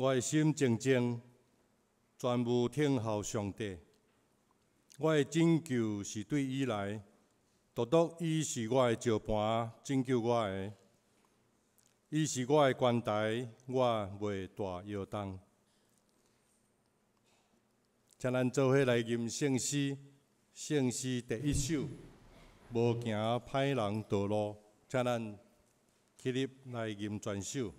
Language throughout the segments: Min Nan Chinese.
我的心靜靜，全無聽候上帝。我的拯救是對伊來，獨獨伊是我的石磐，拯救我的。伊是我的關台，我袂大搖動。請咱做伙來吟聖詩，聖詩第一首，無行歹人道路，請咱起立來吟全首。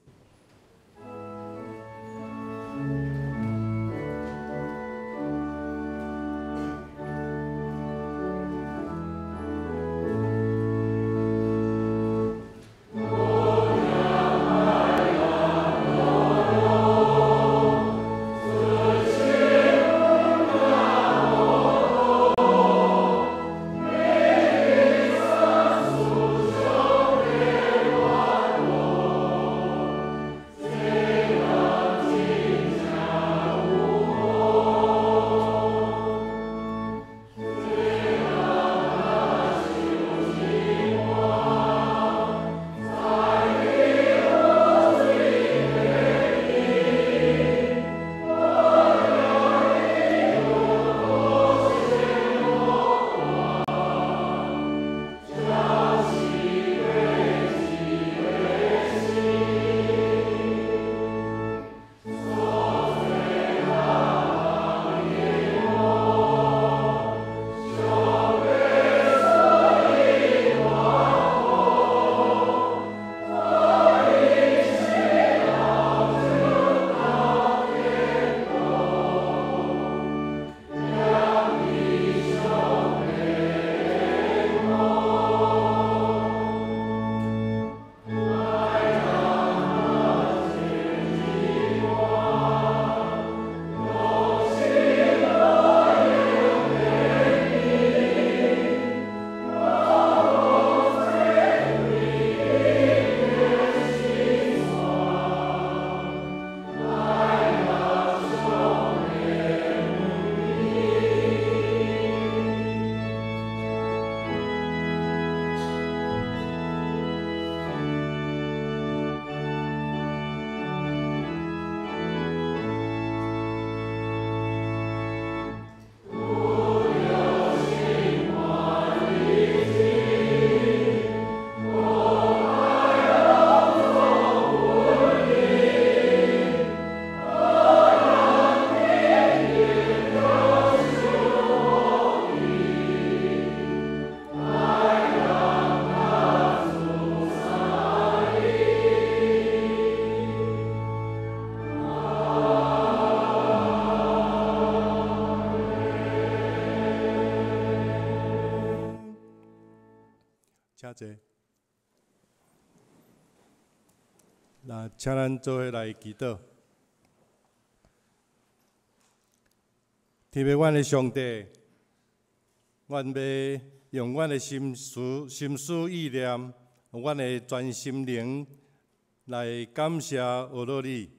請坐。那請咱做伙來祈禱。天父，阮的上帝，阮欲用阮的心思、心思意念，阮的全心靈來感謝阿樂你。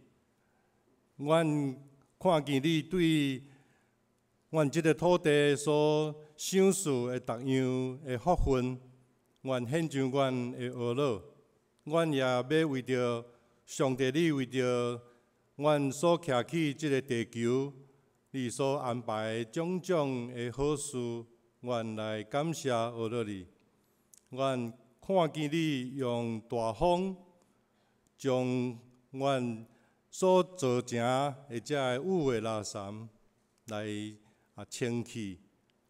阮看見你對阮這个土地所賞賜的各樣的福分，阮獻上阮的阿樂。阮也欲為著上帝，你為著阮所徛起這个地球，你所安排種種的好事，阮來感謝阿樂你。阮看見你用大風將阮所造成的這个雨的垃圾來清去，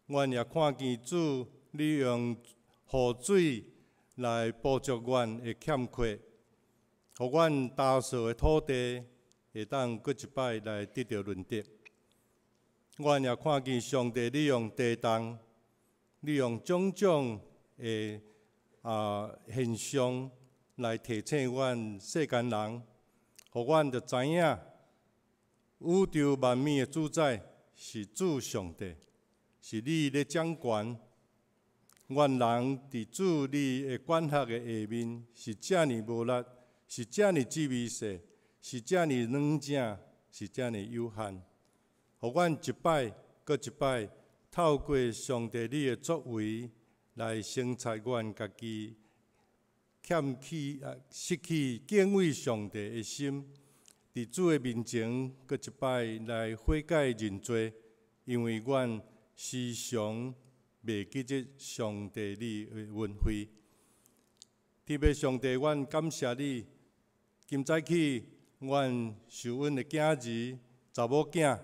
阮也看見主你用雨水來補足阮的欠缺，予阮焦燥的土地會當閣一擺來得著潤澤。阮也看見上帝你用地動，你用種種的現象來提醒阮世間人，予阮就知影宇宙萬物的主宰是主上帝，是你咧掌權。阮人佇主你的管轄的下面，是遮爾無力，是遮爾之微細，是遮爾軟正，是遮爾有限。予阮一擺閣一擺，透過上帝你的作為來省察阮家己，欠去失去敬畏上帝的心，佇主的面前，閣一擺來悔改認罪，因為阮時常袂記得上帝你的恩惠。天父上帝，阮感謝你。今早起，阮受阮的囝兒、查某囝，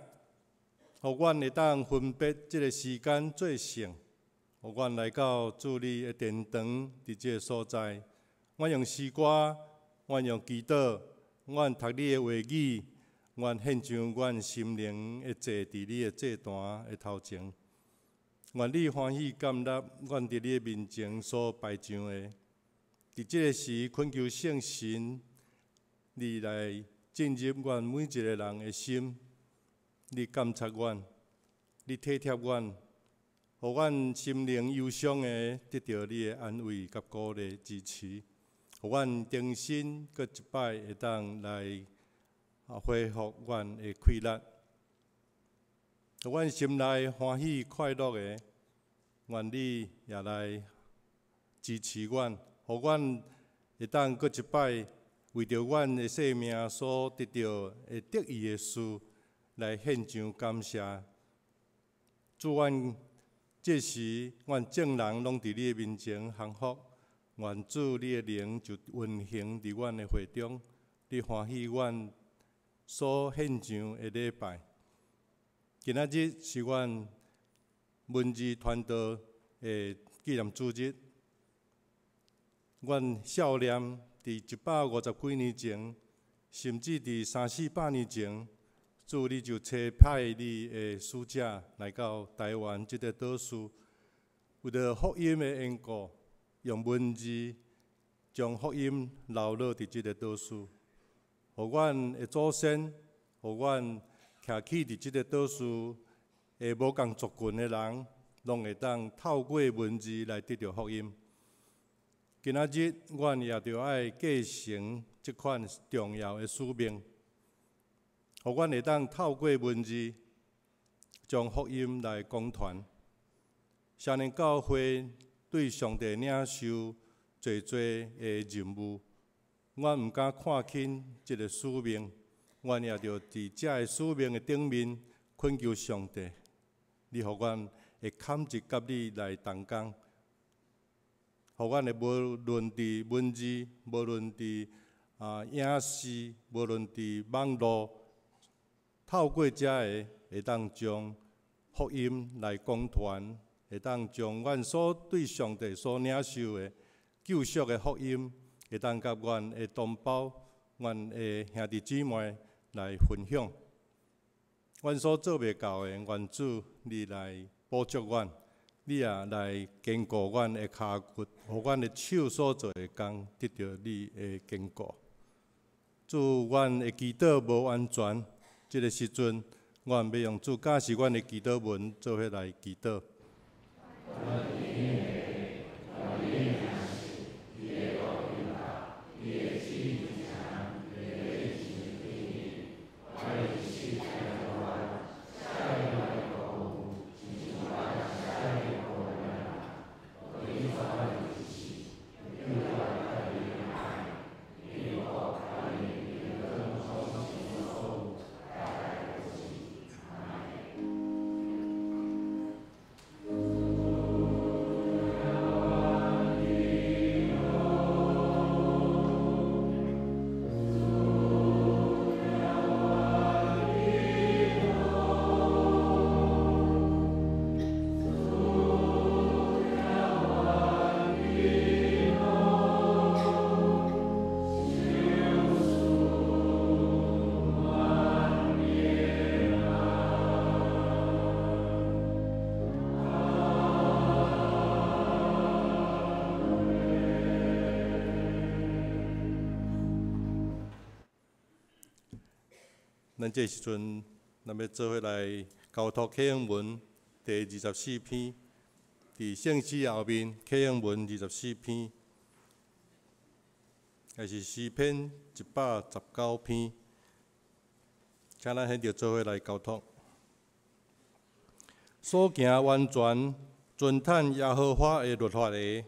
予阮會當分別這个時間做聖，予阮來到主你的殿堂，佇這个所在，阮用詩歌，阮用祈禱，阮讀你的話語，阮獻上阮心靈的祭，佇你的祭壇的頭前。願你歡喜甘納阮佇你的面前所擺上的。佇這个時，懇求聖神，你來進入阮每一個人的心，你監察阮，你體貼阮，予阮心靈憂傷的得著你的安慰佮鼓勵支持，予阮重新閣一擺會當來恢復阮的氣力，予阮心內歡喜快樂的，願你也來支持阮，予阮會當閣一擺為著阮的生命所得著的得意的事來獻上感謝。主，阮這時，阮眾人攏佇你的面前降服，願主你的靈就運行佇阮的會中，你歡喜阮所獻上的禮拜。今仔日是阮文字傳道的紀念主日，阮少年佇150幾年前，甚至佇三四百年前，主你就差派你的使者來到台灣這个島嶼，為著福音的緣故，用文字將福音留落佇這个島嶼，予阮的祖先，予阮徛起佇這个島嶼的無仝族群的人，攏會當透過文字來得著福音。今仔日，阮也著愛繼承這款重要的使命，予阮會當透過文字將福音來廣傳。少年教會對上帝領受濟濟的任務，阮毋敢看輕這个使命，阮也著佇這个使命的頂面懇求上帝，你予阮會堪一佮你來同工，予阮會無論佇文字，無論佇影視，無論佇網路，透過這个會當將福音來廣傳，會當將阮所對上帝所領受的救贖的福音，會當佮阮的同胞、阮的兄弟姊妹來分享。阮所做袂到的，願主你來補足阮，你也來堅固阮的跤骨，予阮的手所做的工得著你的堅固。主，阮的祈禱無完全，這个時陣，阮欲用主教示阮的祈禱文做伙來祈禱。咱這時陣，咱欲做伙來交託啟應文第24篇，佇聖詩後面啟應文二十四篇，也是詩篇119篇，請咱現在做伙來交託。所行完全，遵趁耶和華的律法的，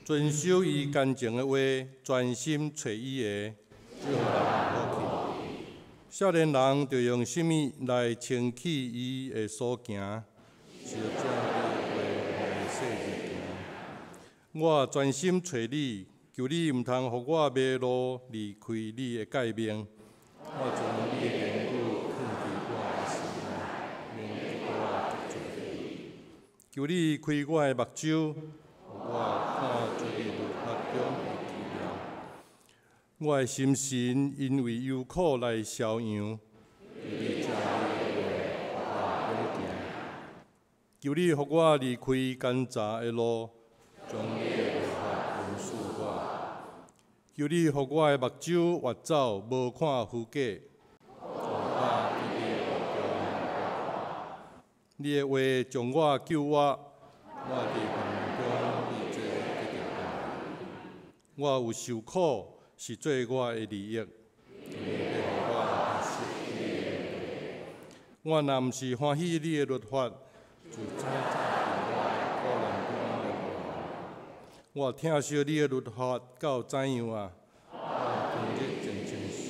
遵守伊乾淨的話，專心揣伊的。少予人好去。少年人著用啥物来清去伊的所行？是照你的话予细日行。我专心揣你，求你毋通予我迷路，离开你的诫命。我將你的言語囥佇我的心內，免得我得罪你。求你開我的目睭，予我看出你律法中的奇妙。我的心神因為憂苦來消揚，求你照你的話予我勇行。求你予我離開奸詐的路，將你的律法允許我。求你予我的目睭越走，無看虛假，予我佇你的律中活。你的話將我救活，我佇患難中以這得著安慰。我有受苦，是做我的利益，因為欲予我學習你的律例。我若毋是歡喜你的律法，就早早佇我的苦難中滅亡。我疼惜你的律法到怎樣啊？我終日靜靜想。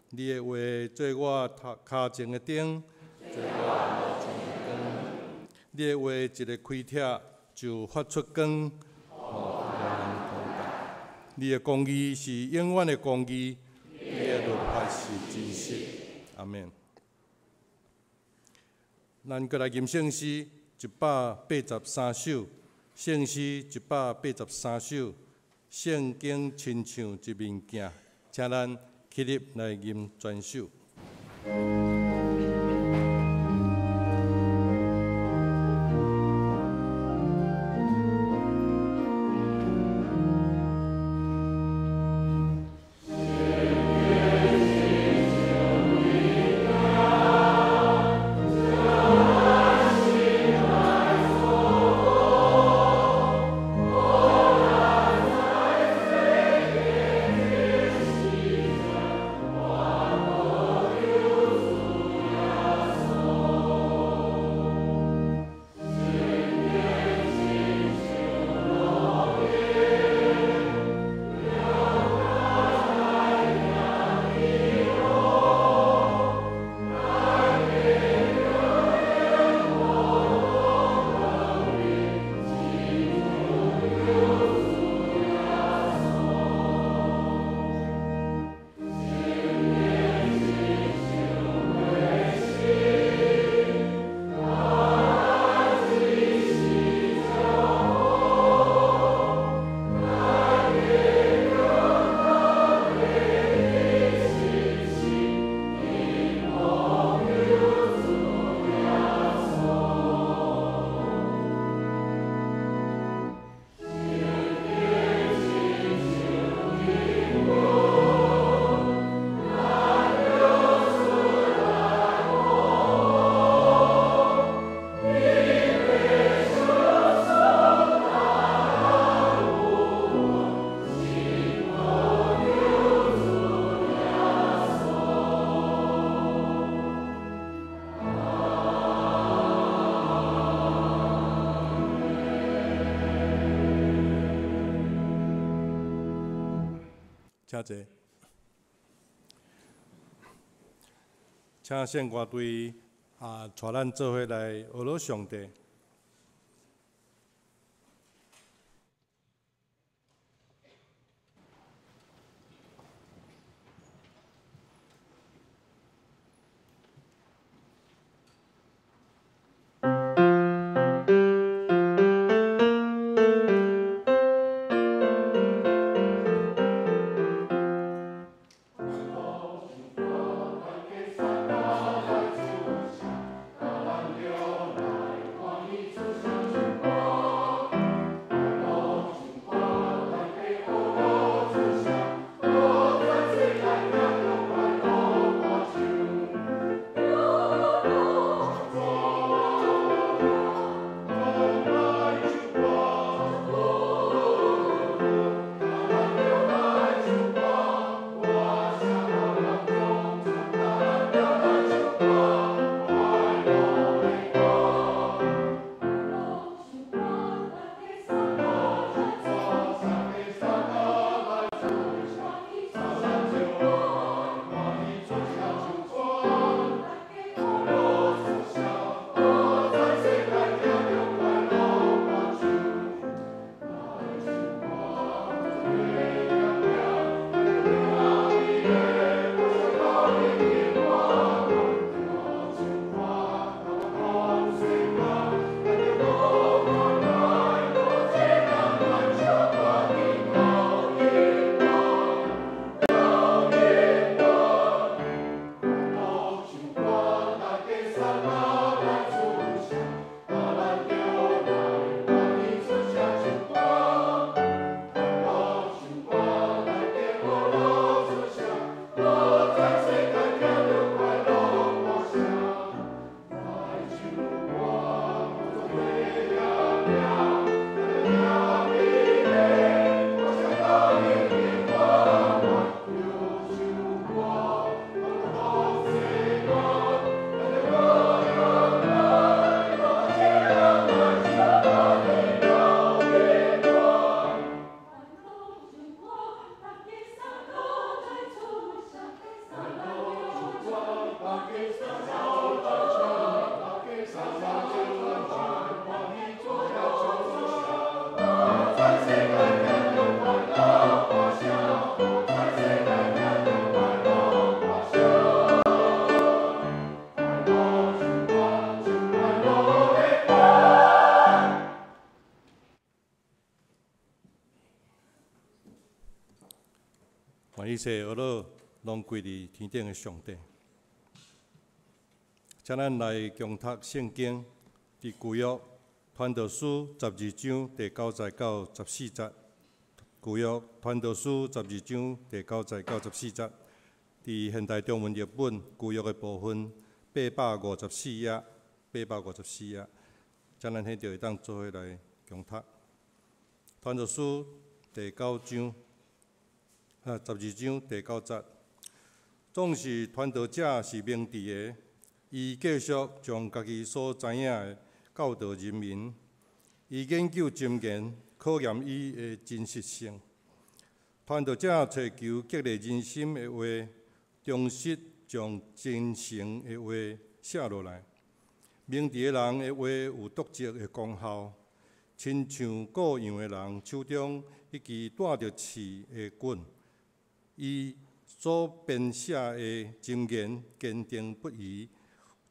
你的話做我頭跤前的燈，做我路上的光。你的話一个開拆就發出光，予無人通達。你的公義是永遠的公義，你的律法是真實。阿們。咱閣來吟聖詩183首，聖詩183首，聖經親像一面鏡，請咱起立來吟全首。請坐。請聖歌隊帶咱做伙來學樂上帝。來愿一切呵咾攏歸予天頂的上帝。請咱來共讀聖經，佇舊約傳道書十二章第九節到十四節。舊約傳道書十二章第九節到十四節，佇現代中文譯本舊約的部分854頁，854頁，請咱彼就會當做伙來共讀。傳道書第九章，十二章第九節，總是傳道者是明智的，伊繼續將家己所知影的教導人民，伊研究箴言，考驗伊的真實性。傳道者揣求激勵人心的話，忠實將真誠的話寫落來。明智的人的話有獨特的功效，親像顧羊的人手中彼支帶著刺的棍。伊所編寫的箴言堅定不移，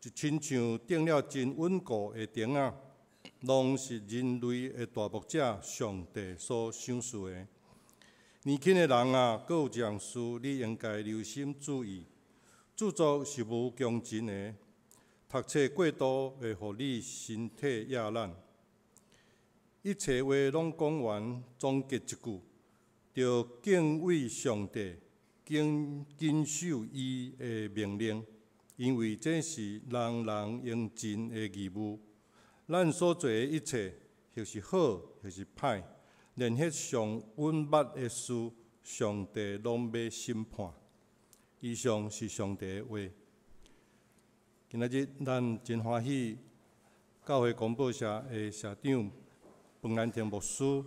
就親像釘了真穩固的釘仔，攏是人類的大牧者上帝所賞賜的。年輕的人啊，閣有一項事你應該留心注意。著作是無窮盡的，讀冊過度會予你身體掖懶。一切話攏講完，總結一句：著敬畏上帝，謹守伊的命令，因為這是人人應盡的義務。咱所做的一切，或是好，或是歹，連彼上隱密的事，上帝攏欲審判。以上是上帝的話。今仔日咱真歡喜，教會公報社的社長彭蘭亭牧師，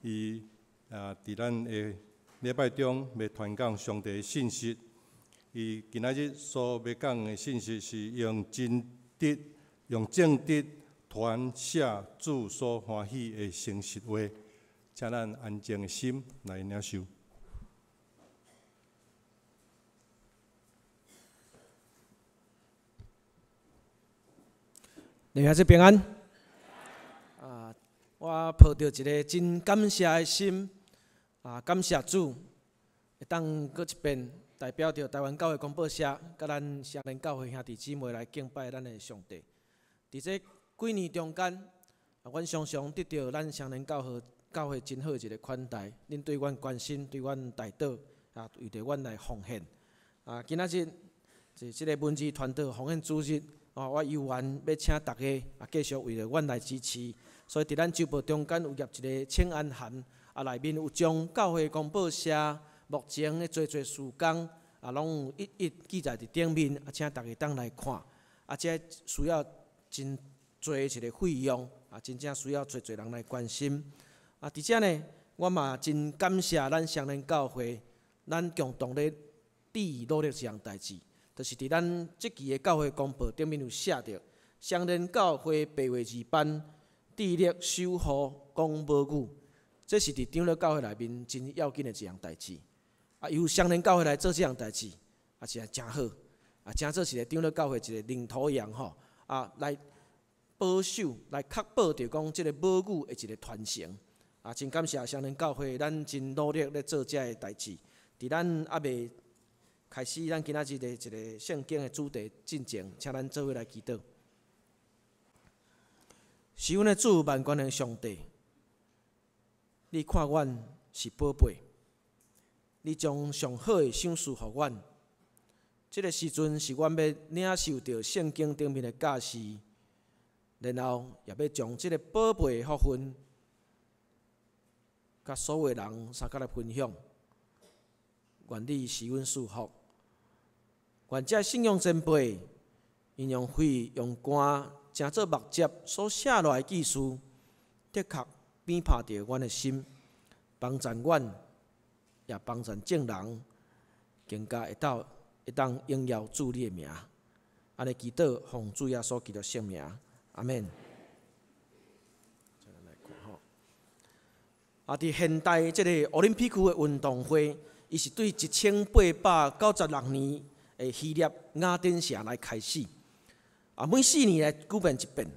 伊佇咱的禮拜中欲傳講上帝的信息。伊今仔日所欲講的信息是用真直、用正直傳寫主所歡喜的誠實話。請咱安靜的心來領受。弟兄姊妹平安。我抱著一个真感謝的心，感謝主，會當閣一遍代表著台灣教會公報社，佮咱雙連教會兄弟姊妹來敬拜咱的上帝。佇這幾年中間，阮常常得著咱雙連教會真好一个款待，恁對阮關心，對阮代禱，為著阮來奉獻。今仔日是這个文字傳道奉獻主日，我猶原欲請大家繼續為著阮來支持。所以佇咱週報中間有挹一个請安函，內面有將教會公報社目前的濟濟事工，攏有一一記載佇頂面，請大家當來看。這需要真濟一个費用，真正需要濟濟人來關心。佇遮呢，我嘛真感謝咱雙連教會，咱共同咧致努力這項代誌，就是佇咱這期的教會公報頂面有寫著，雙連教會白話字班致力守護講母語，這是佇長老教會內面真要緊的一項代誌。由雙連教會來做這項代誌，是誠好，誠做是長老教會一个領頭羊吼，來保守、來確保著講這个母語的一个傳承。真感謝雙連教會，咱真努力咧做這个代誌。佇咱猶未開始，咱今仔日的一个聖經的主題進前，請咱做伙來祈禱。是阮的主萬權的上帝，你看阮是寶貝，你將上好的賞賜予阮。這个時陣是阮欲領受著聖經頂面的教示，然後也欲將這个寶貝的福分，佮所有人相共來分享。願你賜阮賜福，願這信仰前輩，𪜶用血用肝，成做目汁所寫落來的記事，的確鞭拍著阮的心，幫助阮，也幫助眾人，更加會當榮耀主你的名。按呢祈禱，奉主耶穌基督聖名，阿們。佇現代這个奧林匹克的運動會，伊是對1896年的希臘雅典城來開始。每4年來舉辦一遍。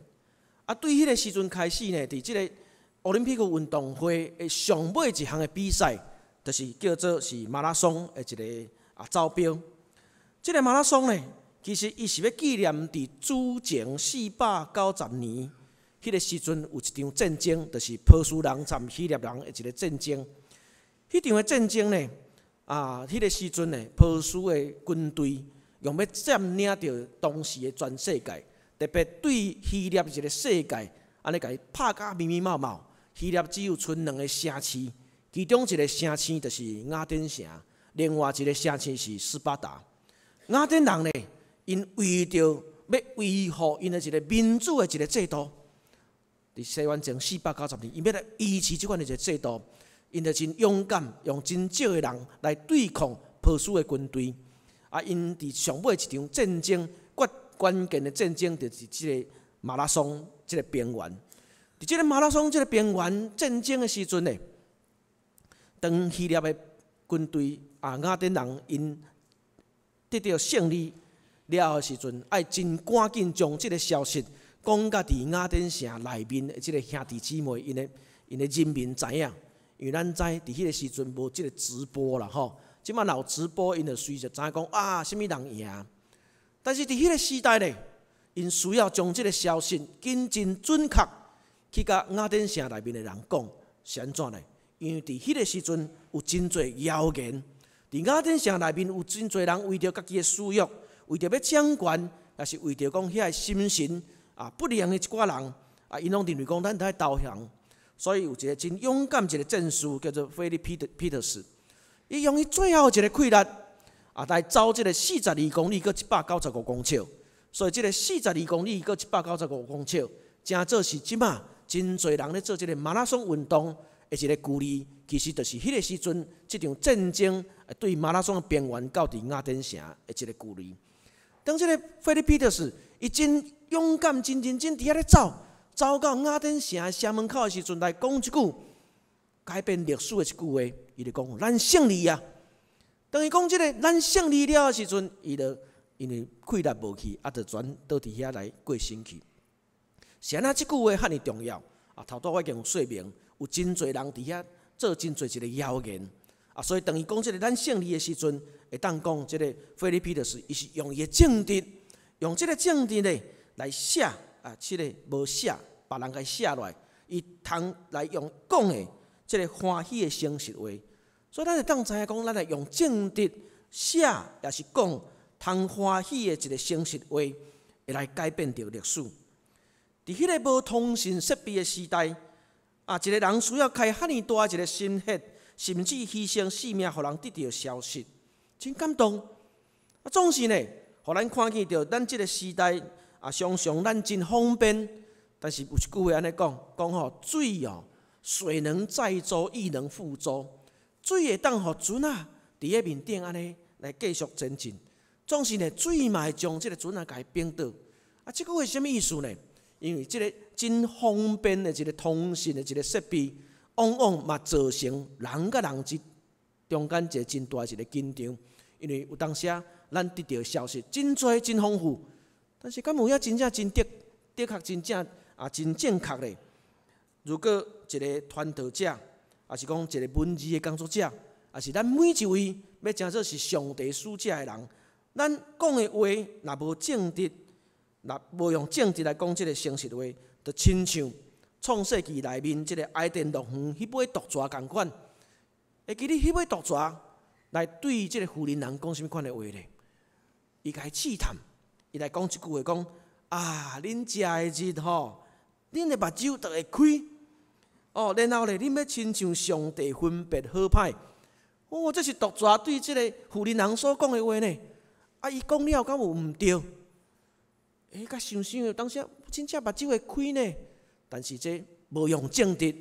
對彼个時陣開始呢，佇這个奧林匹克運動會的上尾一項的比賽，就是叫做是馬拉松的一个走標。這个馬拉松呢，其實伊是欲紀念佇主前490年，彼个時陣有一場戰爭，就是波斯人參希臘人的一个戰爭。彼場的戰爭呢，彼个時陣呢，波斯的軍隊用欲佔領著當時的全世界，特別對希臘一个世界，按呢共伊拍甲密密麻麻。希臘只有賰兩个城市，其中一个城市就是雅典城，另外一个城市是斯巴達。雅典人呢，𪜶為著欲維護𪜶的一个民主的一个制度，佇西元前四百九十年，𪜶欲來維持這款的一个制度，𪜶就真勇敢，用真少的人來對抗波斯的軍隊。𪜶佇上尾一場戰爭，決關鍵的戰爭，就是這个馬拉松這个平原。佇這个馬拉松這個平原戰爭的時陣呢，當希臘的軍隊雅典人𪜶得著勝利了後的時陣，愛真趕緊將這个消息講共佇雅典城內面的這个兄弟姊妹，𪜶的人民知影。因為咱知佇彼个時陣無這个直播啦吼，這馬若有直播，𪜶就隨時知影講啊，啥物人贏。但是佇彼个時代咧，𪜶需要將這个消息緊真準確去共雅典城內面的人講，是按怎咧？因為佇彼个時陣有真濟謠言，佇雅典城內面有真濟人為著家己的私欲，為著欲掌權，抑是為著講遐个心神不良的一寡人，𪜶攏認為講咱著愛投降。所以有一个真勇敢一个戰士，叫做菲利彼得斯，伊用伊最後一个氣力來走這个42公里，閣195公尺。所以這个四十二公里閣一百九十五公尺，成做是這馬真濟人咧做這个馬拉松運動的一个距離，其實就是彼个時陣這場戰爭對馬拉松的平原到佇雅典城的一个距離。當這个菲利彼得斯，伊真勇敢、真認真佇遐咧走，走到雅典城的城門口的時陣，來講一句改變歷史的一句話，伊就講：咱勝利啊！當伊講這个咱勝利了的時陣，伊就因為氣力無去，就全倒佇遐來過身去。是按怎這句話遐爾重要？頭拄我已經有說明，有真濟人佇遐做真濟一个謠言。所以當伊講這个咱勝利的時陣，會當講這个菲利彼得斯，伊是用伊的正直，用這个正直咧來寫這个無寫，別人共伊寫落來，伊通來用講的這个歡喜的誠實話。所以咱會當知影講，咱來用正直寫，抑是講通歡喜的一个誠實話，會來改變著歷史。佇彼个無通訊設備的時代，一个人需要開遐爾大一个心血，甚至犧牲性命，予人得著消息，真感動。總是呢，予咱看見著咱這个時代常常咱真方便，但是有一句話按呢講，講吼水哦，水能載舟，亦能覆舟。水會當予船仔佇咧面頂按呢來繼續前進，總是呢，水嘛會將這个船仔共伊反倒。這句話是啥物意思呢？因為這个真方便的一个通訊的一个設備，往往嘛造成人佮人之中間一个真大的一个緊張。因為有當時咱得著消息真濟真豐富，但是敢有影真正真的的確真正真正確咧？如果一个傳道者，抑是講一个文字的工作者，抑是咱每一位欲成做是上帝使者的人，咱講的話若無正直，若無用正直來講這个誠實話，就親像創世記內面這个伊甸樂園彼尾毒蛇仝款。會記得彼尾毒蛇來對這个婦人人講啥物款的話咧？伊共伊試探，伊來講一句話講：恁食的日吼，恁的目睭就會開。哦，然後咧，恁欲親像上帝分別好歹。哦，這是毒蛇對這个婦人人所講的話呢。伊講了敢有毋對？欸，佮想想有當時真正目睭會開呢。但是這無用正直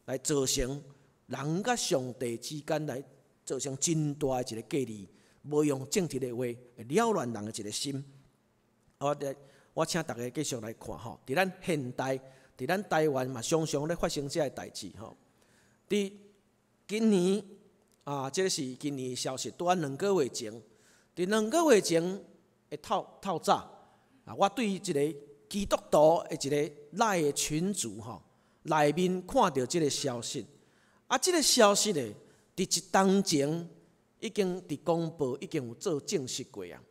來造成人佮上帝之間來造成真大的一个隔離，無用正直的話會擾亂人的一个心。我請大家繼續來看吼，佇咱現代，佇咱台灣嘛，常常咧發生這个代誌吼。佇今年這个是今年消息，拄仔兩个月前，佇兩个月前的透透早我對一个基督徒的一个 LINE 的群組吼內面看著這个消息，這个消息咧，佇一冬前已經佇公報已經有做證實過啊。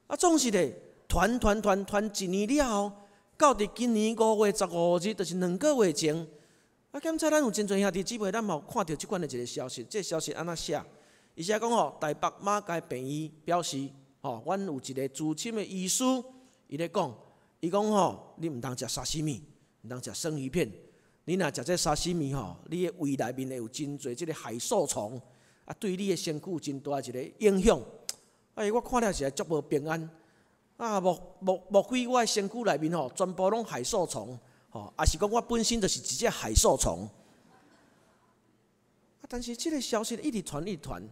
啊，總是咧傳傳傳傳一年了後，到佇今年5月15日，就是2個月前，啊，檢查咱有真濟兄弟姊妹，咱嘛有看著這款的一個消息。這個消息按怎寫？伊寫講吼，台北馬偕病院表示，吼，阮有一個資深的醫師，伊咧講，伊講吼，你毋通食沙西米，毋通食生魚片。你若食這沙西米吼，你的胃內面會有真濟這個海獸蟲，啊，對你的身軀有真大一個影響。哎，我看了實在足無平安。啊，莫非我的身軀內面吼，全部攏海獸蟲，吼，抑是講我本身就是一隻海獸蟲？啊，但是這個消息一直傳一直傳，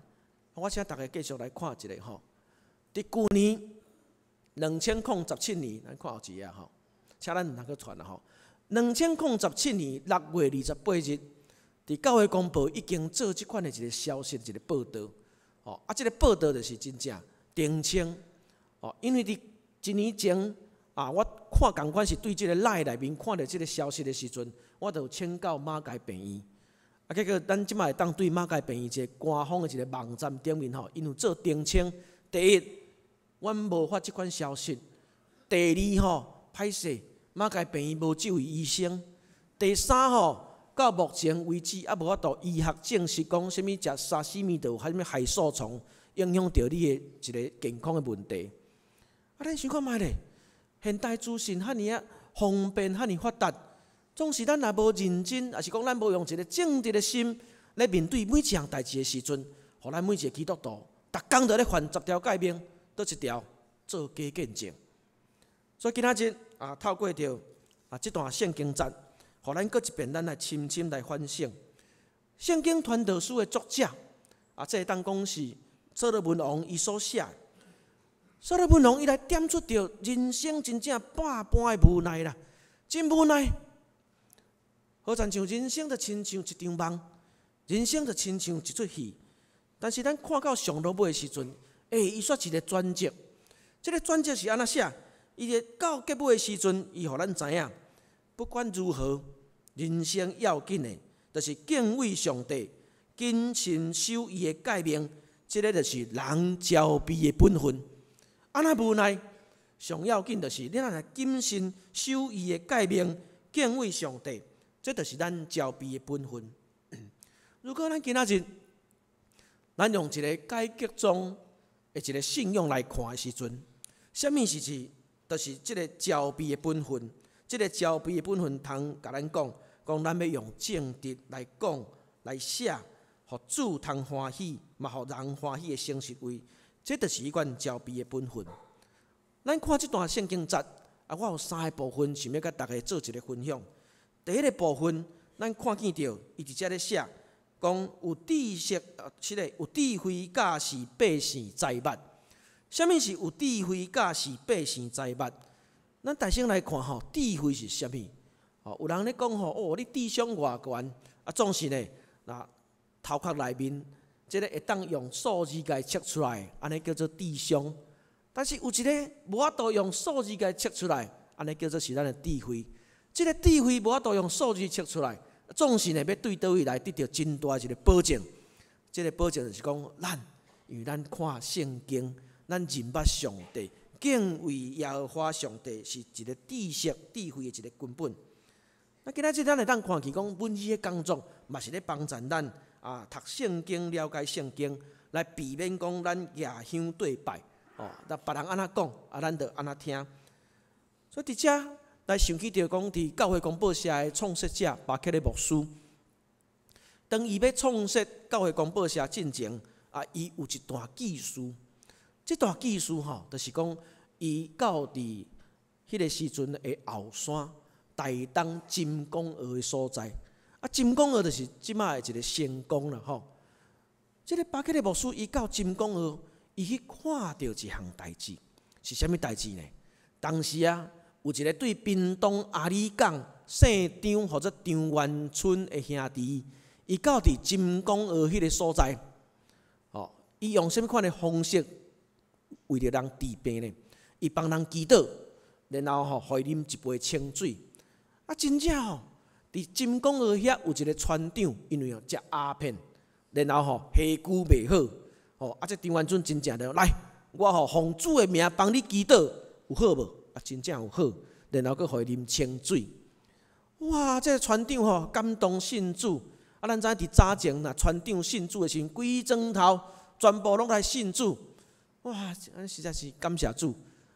我請大家繼續來看一下吼。佇舊年2017年，咱看後一頁吼，請咱毋通閣傳啦吼。2017年6月28日，佇教會公報已經做這款的一個消息，一個報導。吼，啊，這個報導就是真正澄清，哦，因為佇一年前啊，我看仝款是對這個 LINE 內面看著這個消息的時陣，我就請教馬偕病院。啊，結果咱這擺會當對馬偕病院一個官方的一個網站頂面吼，𪜶有做澄清。第一，阮無發這款消息；第二吼，歹勢，馬偕病院無這位醫生。第三吼，到目前為止猶無法度醫學證實講啥物食沙西米就有啥物海獸蟲影響著你的一個健康的問題。啊，咱想看覓咧？現代資訊遐爾仔方便，遐爾發達，總是咱若無認真，抑是講咱無用一個正直的心來面對每一項代誌的時陣，予咱每一個基督徒，逐工都咧犯十條誡命，佗一條做假見證。所以今仔日啊，透過著啊這段聖經節，予咱閣一遍，咱來深深來反省。聖經傳道書的作者啊，這會當講是所羅門王伊所寫。所羅門王伊來點出著人生真正百般的無奈啦，真無奈。好親像人生就親像一場夢，人生就親像一齣戲。但是咱看到上落尾的時陣，欸，伊煞一個轉折。這個轉折是按怎寫？伊咧到結尾的時陣，伊予咱知影，不管如何，人生要緊的，就是敬畏上帝，謹慎守伊的誡命，這個就是人招悲的本分。按怎無奈，上要緊就是你若謹慎守伊的誡命，敬畏上帝，這就是咱招悲的本分。如果咱今仔日，咱用一個改革宗的一個信仰來看的時陣，啥物是是，就是這個招悲的本分。這個招悲的本分，通共咱講，講咱欲用正直來講、來寫，予主通歡喜，嘛予人歡喜的誠實話，這就是彼款招悲的本分。咱看這段聖經節，啊，我有三個部分想欲共大家做一個分享。第一個部分，咱看見著伊佇遮咧寫，講有知識，這個有智慧教示百姓財物。啥物是有智慧教示百姓財物？咱大先來看吼，智慧是啥物？吼，有人咧講吼，哦，你智商偌懸，啊，總是呢，若頭殼內面這個會當用數字共測出來，按呢叫做智商。但是有一个無法度用數字共測出來，按呢叫做是咱的智慧。這個智慧無法度用數字測出來，總是呢欲對佗位來得著真大一個保證。這個保證就是講，咱因為咱看聖經，咱認捌上帝，敬畏耶和華上帝是一個知識、智慧的一個根本。那今仔日咱會當看見講，文字的工作嘛是咧幫助咱啊讀聖經、了解聖經，來避免講咱舉香對拜。哦，那別人按怎講，啊，咱就按怎聽。所以佇遮來想起著講，佇教會公報社的創設者巴克禮牧師，當伊欲創設教會公報社進前，啊，伊有一段記事。這段記事吼，就是講伊到佇彼個時陣的後山台東金光澳的所在。啊，金光澳就是這擺的一個成功啦吼。這個巴克禮牧師伊到金光澳，伊去看著一項代誌，是啥物代誌呢？當時啊，有一個對屏東阿里港姓張號做張元春的兄弟，伊到佇金光澳彼個所在，吼，伊用啥物款的方式為著人治病呢？伊幫人祈禱，然後吼，予伊啉一杯清水。啊，真正吼，佇金光澳遐有一個村長，因為哦食鴉片，然後吼下久袂好，吼啊！這張元春真正就來，我吼奉主的名幫你祈禱，有好無？啊，真正有好，然後閣予伊啉清水。哇！這個船長吼感動信主，啊，咱知影佇早前若船長信主的時陣，規莊頭全部攏來信主。哇！按呢實在是感謝主。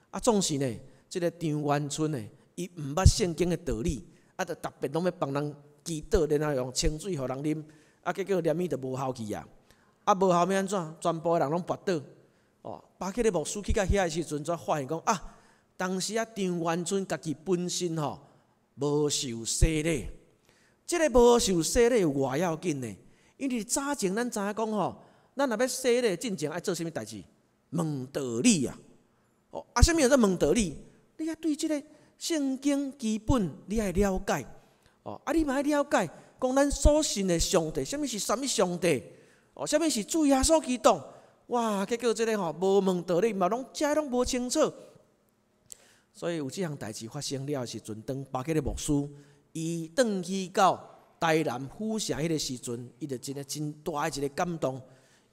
啊，總是呢，這個張元春呢，伊毋捌聖經的道理，啊，就特別攏欲幫人祈禱，然後用清水予人啉。啊，結果連伊就無效去啊！啊，無效欲按怎？全部的人攏跋倒。哦，巴克禮牧師去到遐的時陣，才發現講啊，當時啊張元春家己本身吼無受洗禮。這个無受洗禮有偌要緊呢？因為早前咱知影講吼，咱若欲洗禮，進前愛做啥物代誌？問道理啊！哦，啊，啥物叫做問道理？你愛對這个聖經基本你愛了解。哦，啊，你嘛愛了解。講咱所信的上帝，啥物是啥物上帝？哦，啥物是主耶穌基督？哇！結果這个吼無問道理嘛，攏遮攏無清楚。所以有這項代誌發生了的時陣，當巴克禮牧師伊轉去到台南府城彼个時陣，伊就真个真大的一个感動，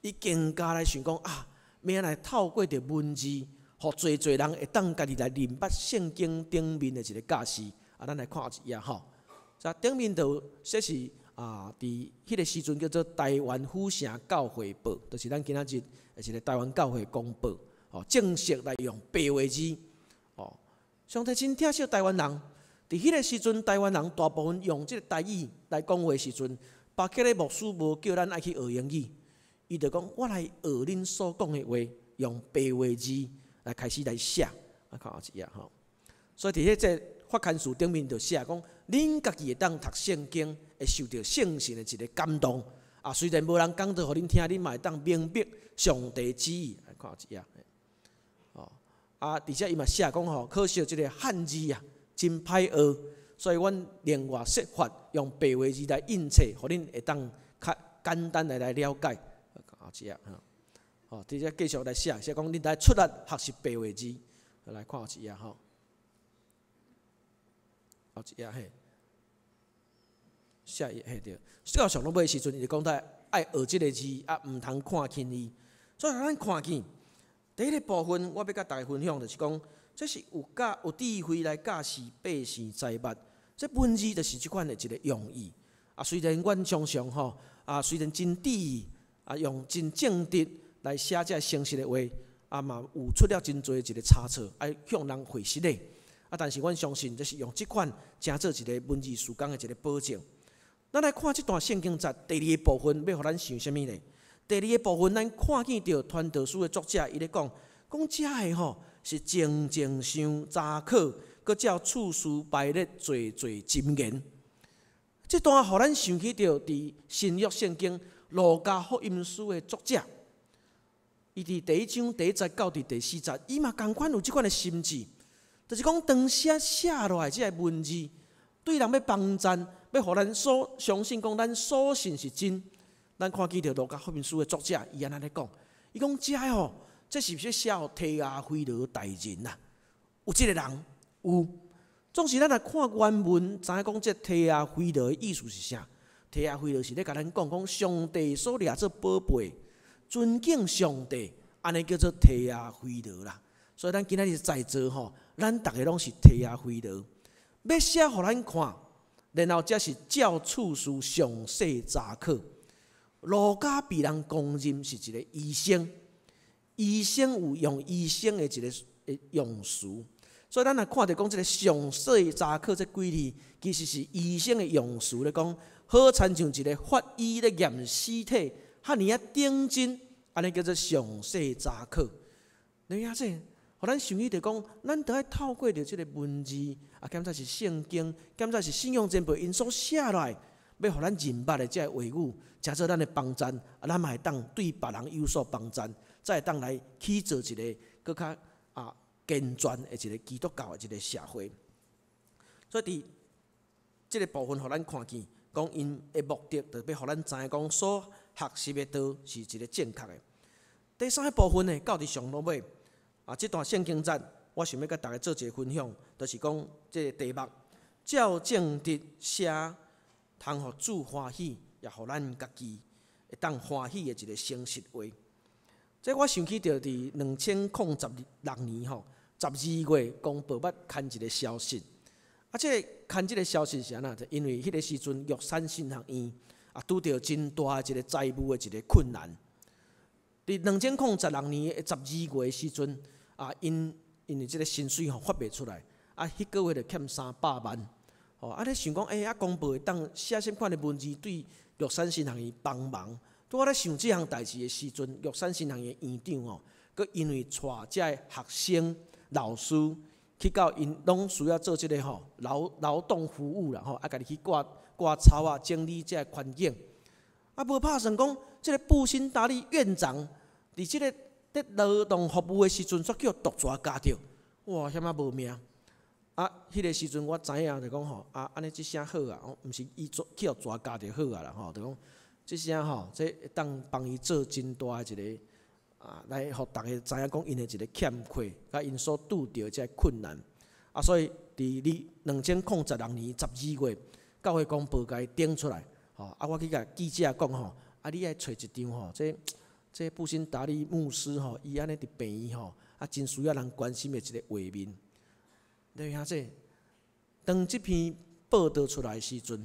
伊更加來想講啊，欲按怎來透過著文字，予濟濟人會當家己來認捌聖經頂面的一个教示。啊，咱來看一頁吼。在頂面就寫是啊，佇彼个時陣叫做台灣府城教會報，就是咱今仔日的一个台灣教會公報，哦，正式來用白話字，哦，上帝真疼惜台灣人，佇彼个時陣，台灣人大部分用這个台語來講話時陣，巴克禮牧師無叫咱愛去學英語，伊就講我來學恁所講的話，用白話字來開始來寫，啊，看後一頁吼，所以佇彼這發刊詞頂面就寫講，恁家己會當讀聖經，會受著聖神的一个感動。啊，雖然無人講道予恁聽，恁嘛會當明白上帝旨意。來看一頁，哦，啊，佇遮伊嘛寫講吼，可惜這个漢字啊，真歹學，所以阮另外設法用白話字來印冊，予恁會當較簡單的來了解。看一頁，吼，佇遮繼續來寫，寫講恁愛出力學習白話字。來看一頁吼。後一頁嘿，下一頁嘿對。到上落尾時陣，伊就講到愛學這个字，啊，毋通看輕伊。所以咱看見第一个部分，我欲佮大家分享，就是講，這是有教有智慧來教示百姓財物。這文字就是這款的一个用意。啊，雖然阮常常吼，啊，雖然真智啊，用真正直來寫這誠實的話，啊嘛有出了真濟一个差錯，愛向人回失禮。啊！但是阮相信，這是用這款成做一个文字事工的一个保證。咱來看這段聖經節第二個部分，欲予咱想啥物呢？第二個部分，咱看見著傳道書的作者伊咧講，講這个吼是靜靜想查考，閣照次序排列濟濟箴言。這段予咱想起著佇新約聖經路加福音書的作者，伊佇第一章第一節到佇第四節，伊嘛仝款有這款的心志。就是講，當時寫落來這个文字，對人欲幫贊，欲予咱所相信，講咱所信是真。咱看見著路加福音書的作者，伊按呢咧講，伊講這个吼，這是毋是寫予提阿非羅大人啊？有這个人有。總是咱若看原文，知影講這提阿非羅的意思是啥？提阿非羅是咧共咱講講上帝所掠做寶貝，尊敬上帝，按呢叫做提阿非羅啦。所以咱今仔日在座吼，咱逐个攏是提阿非羅，欲寫予咱看，然後才是照次序詳細查考。路加被人公認是一个醫生，醫生有用醫生的一个用詞，所以咱若看著講這个詳細查考這幾字，其實是醫生的用詞咧講，好親像一个法醫咧驗屍體，遐爾仔認真，按呢叫做詳細查考。你影這？予咱想起著講，咱著愛透過著這个文字，啊，兼且是聖經，兼且是信仰前輩𪜶所寫落來，欲予咱認捌的這个話語，成做咱的幫贊，啊，咱嘛會當對別人有所幫贊，才會當來起造一个閣較啊健全的一个基督教的一个社會。所以佇這个部分，予咱看見，講𪜶的目的，就欲予咱知影講所學習的道是一个正確的。第三个部分呢，到佇上落尾。啊，這段聖經節，我想欲佮大家做一个分享，就是講這个題目：照正直寫，通予主歡喜，也予咱家己。會當歡喜的一个誠實話。這我想起著佇2016年吼，12月公報捌刊一个消息。啊，這个刊這个消息是按怎？就因為彼个時陣玉山神學院啊，拄著真大的一个財務的一个困難。佇2016年的十二月的時陣，啊，𪜶因為這个薪水吼發袂出來，啊，彼个月就欠三百萬。吼，啊，咧想講，欸，啊，公報會當寫啥款的文字對玉山神學院幫忙？拄我咧想這項代誌的時陣，玉山神學院的院長吼，閣因為帶遮的學生、老師去到𪜶攏需要做這个吼勞動服務啦吼，啊，家己去割割草啊，整理這个環境。啊，無拍算講，這个布辛達利院長佇這个佇勞動服務的時陣，煞予毒蛇咬著，哇，險仔無命！啊，彼个時陣我知影就講吼，啊，按呢這聲好啊，毋是伊去予蛇咬著好啊啦吼，就講這聲吼，這會當幫伊做真大的一个啊，來予逐家知影講𪜶的一个欠缺，佮𪜶所拄著的這个困難。啊，所以佇2016年12月，教會公報共伊登出來，吼，啊，我去共記者講吼，啊，你愛揣一張吼，這布辛達利牧師吼，伊按呢佇病院吼，啊，真需要人關心的一个畫面。你兄弟，當這篇報導出來的時陣，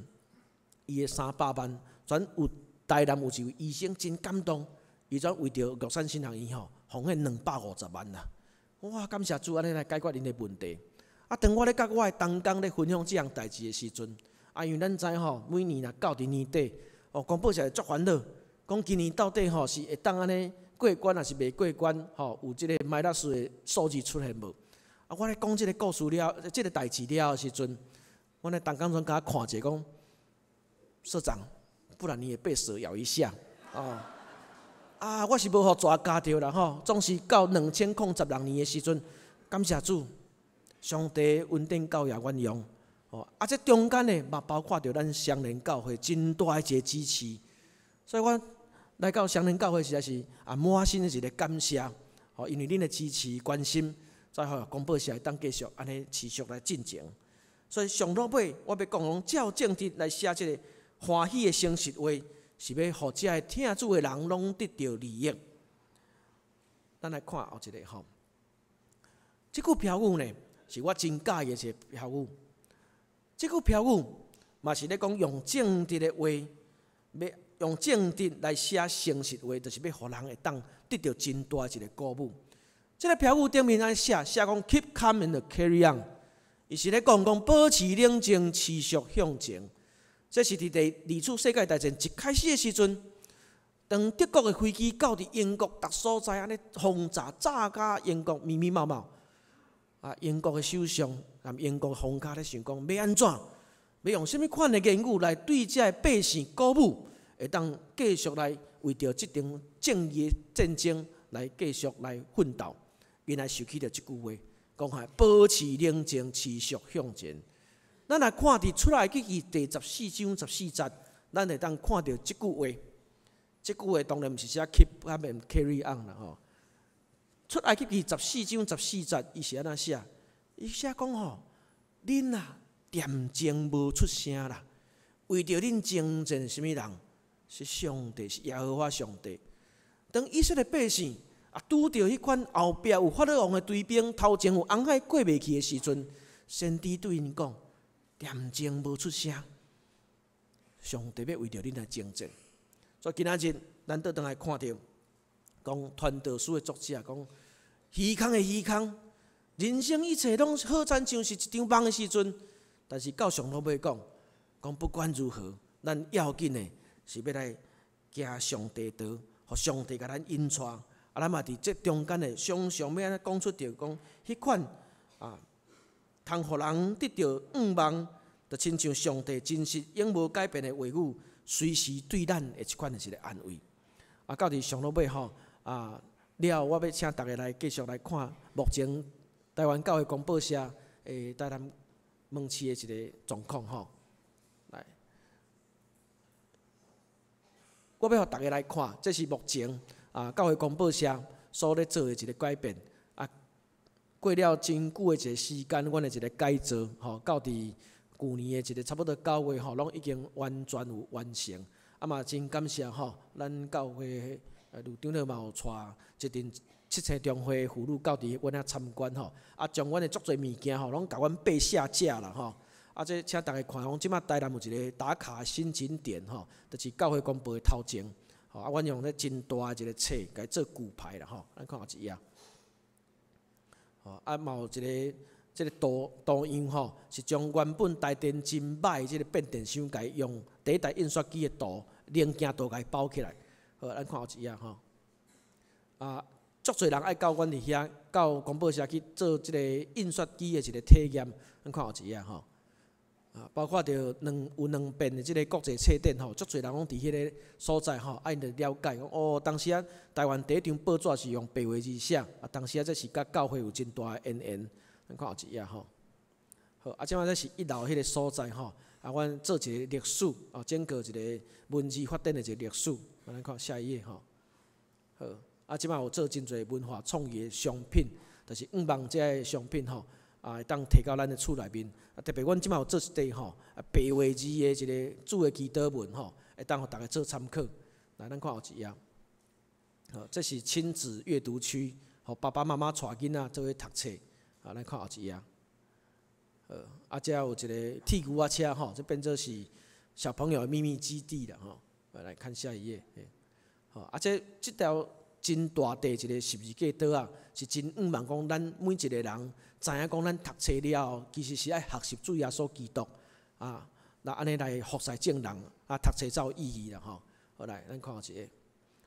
伊的三百萬，轉有台南有一位醫生真感動，伊轉為著玉山神學院吼，奉獻250萬啦。哇，感謝主，按呢來解決𪜶的問題。啊，當我咧佮我的同工咧分享這項代誌的時陣，啊，因為咱知吼，每年若到佇年底，哦，公報社會足煩惱，講今年到底吼是會當按呢過關，抑是袂過關？吼，有這个 minus 的數字出現無？啊，我咧講這个故事了，這个代誌了的時陣，阮的同工總共我看者講，社長，不然你也被蛇咬一下，哦。啊，我是無予蛇咬著啦吼，總是到2016年的時陣，感謝主，上帝恩典夠予阮用，哦，啊，這中間呢嘛包括著咱雙連教會真大的一個支持，所以我來到雙連教會實在是啊滿心的一个感謝，吼，因為恁的支持關心。才予公報社會當繼續按呢持續來進前。所以上落尾，我欲講講照正直來寫這个歡喜的誠實話，是欲予遮个聽主的人攏得著利益。咱來看後一个吼，這句標語呢，是我真佮意的一个標語。這句標語嘛是咧講用正直的話，欲用正直來寫誠實話，就是欲予人會當得著真大的一个鼓舞。這个標語頂面按呢寫，寫講 Keep calm and carry on，伊是咧講講保持冷靜，持續向前。這是佇第二次世界大戰一開始的時陣，當德國的飛機到佇英國逐所在按呢轟炸，炸甲英國密密麻麻。啊，英國的首相佮英國皇家咧想講，欲按怎，欲用啥物款的言語來對遮的百姓鼓舞，會當繼續來為著這場正義的戰爭來繼續來奮鬥。𪜶來想起著這句話，講哈保持冷靜，持續向前。咱來看佇出埃及記第14章14節，咱會當看著這句話。這句話當然毋是寫 keep calm and carry on 啦吼。出埃及記十四章十四節，伊是按怎寫？伊寫講吼，恁啊，恬靜無出聲啦，為著恁征戰啥物人？是上帝，是耶和華上帝。當以色列百姓啊，拄著彼款後壁有法老王的追兵，頭前有紅海過袂去的時陣，先知對𪜶講：恬靜無出聲，上帝欲為著恁來征戰。所以今仔日咱倒轉來看著，講傳道書的作者講，虛空的虛空，人生一切攏好親像是一場夢的時陣，但是到上落尾講，講不管如何，咱要緊的是欲來行上帝道，予上帝共咱引帶。啊，咱嘛佇這中間的常常欲按呢講出著講，彼款啊，通予人得著向望，就親像上帝真實永無改變的話語，隨時對咱的這款的一个安慰。啊，到佇上落尾吼，啊，了後我欲請逐家來繼續來看目前台灣教會公報社的台南門市的一个狀況吼。來，我欲予逐家來看，這是目前啊教會公報社所咧做的一个改變。啊，過了真久的一个時間，阮的一个改造吼，到佇舊年的一个差不多9月吼，攏已經完全有完成。啊，啊嘛真感謝吼，咱教會呂長老嘛有帶一陣七星中會婦女到佇阮遐參觀吼，啊將阮的足濟物件吼，攏共阮爬下架啦吼。啊，這請逐家看講，這馬台南有一個打卡新景點吼，就是教會公報的頭前，吼啊，阮用咧真大的一個冊，共伊做舉牌啦吼。咱看後一頁，吼啊嘛有一個這個圖圖樣吼，是將原本台電真歹這個變電箱，共伊用第一台印刷機的圖零件圖共伊包起來。好，咱看後一頁吼。啊，足濟人愛到阮佇遐，到公報社去做這個印刷機的一個體驗。咱看後一頁吼。啊，包括著兩有兩遍的這個國際冊展吼，足濟人攏佇彼个所在吼，啊𪜶就了解講哦，當時啊台灣第一張報紙是用白話字寫，啊，當時啊這是佮教會有真大的淵源。咱看後一頁吼。好，啊，這擺這是一樓彼个所在吼，啊，阮做一個歷史，啊，整個一個文字發展的一個歷史。啊，咱看下一頁吼。好，啊，這擺有做真濟文化創意的商品，就是向望這个商品吼，啊，會當提到咱的厝內面。啊，特別阮這擺有做一塊吼，啊，白話字的一個主的祈禱文吼，會當予逐家做參考。來，咱看後一頁。好，這是親子閱讀區，予爸爸媽媽帶囡仔做伙讀冊。啊，咱看後一頁。好，啊，遮有一個鐵牛仔車吼，這變做是小朋友的秘密基地啦吼。來看下一頁。好，啊，這這條真大塊一個十字架桌仔，是真向望講咱每一個人知影講咱讀冊了後，其實是愛學習主耶穌基督啊，那按呢來服侍眾人，啊，讀冊才有意義啦吼。好來，咱看後一個，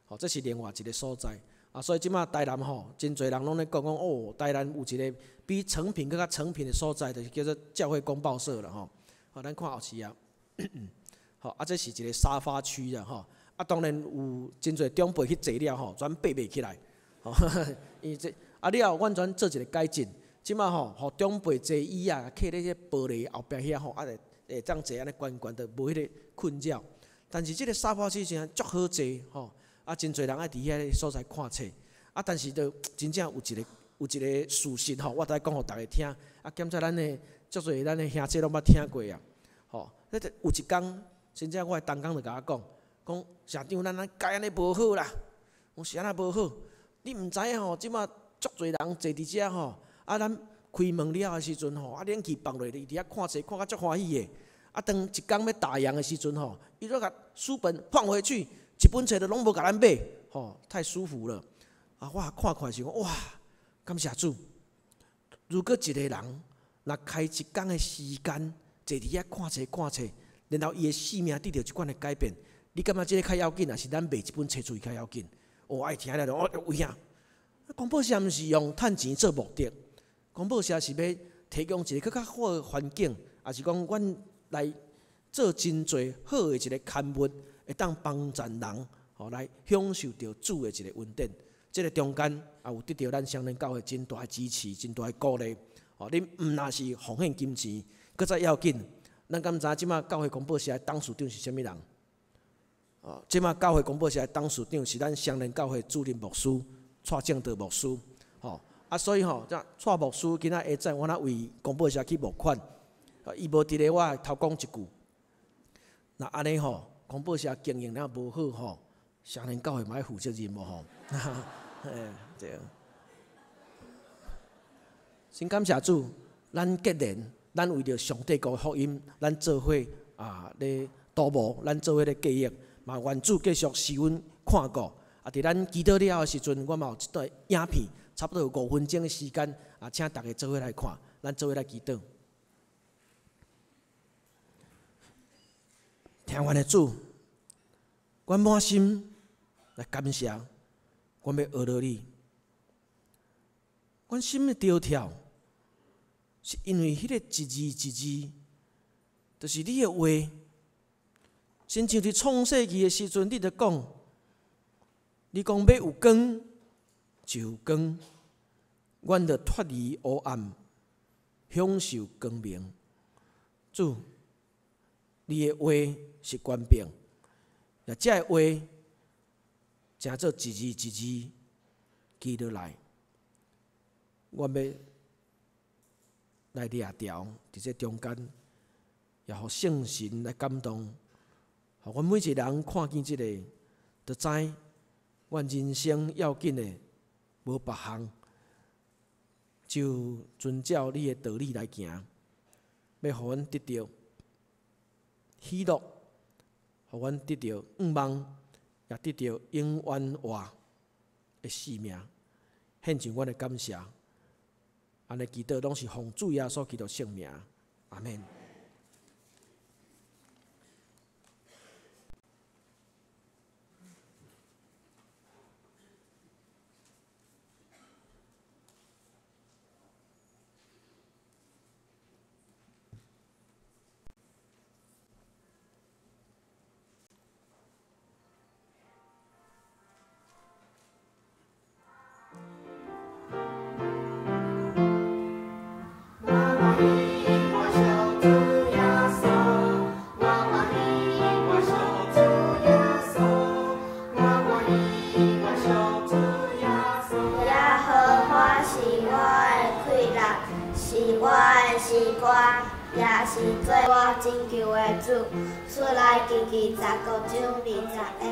好，這是另外一個所在。啊，所以這馬台南吼，真濟人攏咧講講哦，台南有一個比誠品閣較誠品的所在，就是叫做教會公報社啦吼。好，咱看後一頁。好，啊，這是一個沙發區啦吼。啊，當然有真濟長輩去坐了吼，全爬袂起來。吼，因為這啊了後，阮全做一個改進，這馬吼，予長輩坐椅仔，徛咧這玻璃後壁遐吼，啊會會當坐按呢懸懸，就無彼個困擾。但是這個沙發區真正足好坐吼，啊，真濟人愛佇遐个所在看冊。啊，但是就真正有一個有一個事實吼，我著愛講予逐家聽。啊，兼且咱的足濟咱的兄弟攏捌聽過啊。吼，彼個有一工，真正我的同工就共我講，講社長咱按呢改按呢無好啦，講是按怎無好？你毋知影吼，這馬足濟人坐佇遮吼，啊，咱開門了的時陣吼，啊，冷氣放落，伊佇遐看冊看甲足歡喜的。啊，當一工欲打烊的時陣吼，伊閣共書本放回去，一本冊都攏無共咱買，吼，太舒服了。啊，我看看是講哇，感謝主。如果一個人若開一工的時間坐佇遐看冊看冊，然後伊的生命得著這款的改變，你感覺這个較要緊，還是咱賣一本冊出去較要緊？哦，愛聽了就哦有影。公報社毋是用趁錢做目的，公報社是欲提供一个閣較好的環境，抑是講阮來做真濟好的一個刊物，會當幫助人吼來享受著主的一個恩典。這个中間也有得著咱雙連教會真大的支持，真大的鼓勵。吼，恁毋若是奉獻金錢，閣再要緊。咱敢知影這馬教會公報社的董事長是啥物人？哦，這馬教會公報社的董事長是咱雙連教會主任牧師蔡正德牧師。吼，啊，所以吼，這蔡牧師今仔下晝我若為公報社去募款，伊無佇咧，我頭講一句。若按呢吼，公報社經營了無好吼，雙連教會嘛愛負責任無吼？嘿，對。真感謝主，咱結連，咱為著上帝國福音，咱做伙啊咧圖謀，咱做伙咧計劃，嘛願主繼續賜阮看顧。啊，佇咱祈禱了的時陣，我嘛有一段影片，差不多有5分鐘的時間，啊，請逐家做伙來看，咱做伙來祈禱。疼阮的主，阮滿心來感謝，阮欲學著你。阮心的著跳，是因為彼个一字一字，就是你的話。親像佇創世記的時陣，你就講，你講欲有光就有光，阮就脫離黑暗，享受光明。主，你的話是權柄，若這个話成做一字一字記落來，阮欲來掠牢佇這中間，也予聖神來感動，予予阮每一个人看見這个，就知阮人生要緊的無別項，就遵照你的道理來行，欲予阮得著喜樂，予阮得著向望，也得著永遠活的生命，獻上阮的感謝。按呢祈禱攏是奉主耶穌基督聖名，阿們。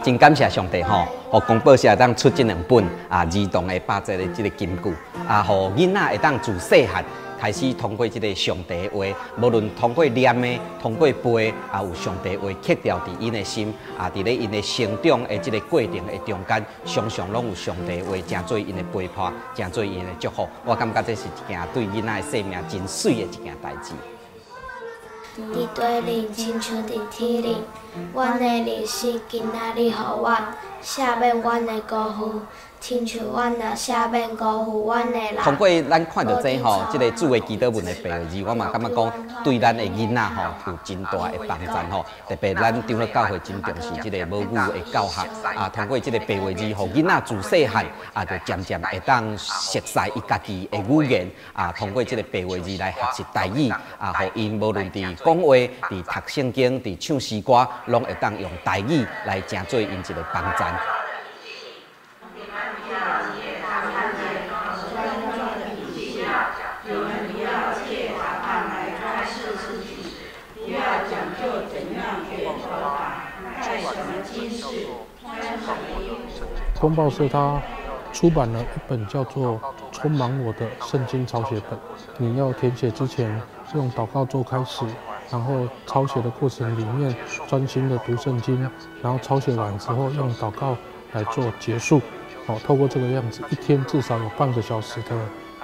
真感謝上帝吼，予公報社當出這兩本啊兒童的百節的這個金句啊，予囡仔會當自細漢開始通過這個上帝的話，無論通過念的、通過背啊，有上帝話刻牢佇𪜶的心啊，佇咧𪜶的成長的這個過程的中間，常常攏有上帝話成做𪜶的陪伴，成做𪜶的祝福。我感覺這是一件對囡仔的生命真媠的一件代誌。佇地靈親像佇天靈，阮的利息今仔日予阮，赦免阮的辜負，親像阮也赦免辜負阮的人。通過咱看著這吼，這個主的祈禱文的白話字，我嘛感覺講對咱的囡仔吼有真大的幫助吼。特別咱長老教會真重視這個母語的教學啊，通過這個白話字，予囡仔自細漢啊，就漸漸會當熟悉伊家己的語言啊，通過這個白話字來學習台語啊，予𪜶無論佇講話、佇讀聖經、佇唱詩歌，攏會當用台語來成做𪜶一個幫助。公報社他出版了一本叫做《充滿我的聖經抄寫本》，你要填寫之前，用禱告做開始，然後抄寫的過程裡面專心的讀聖經，然後抄寫完之後用禱告來做結束。好，透過這個樣子，一天至少有半個小時的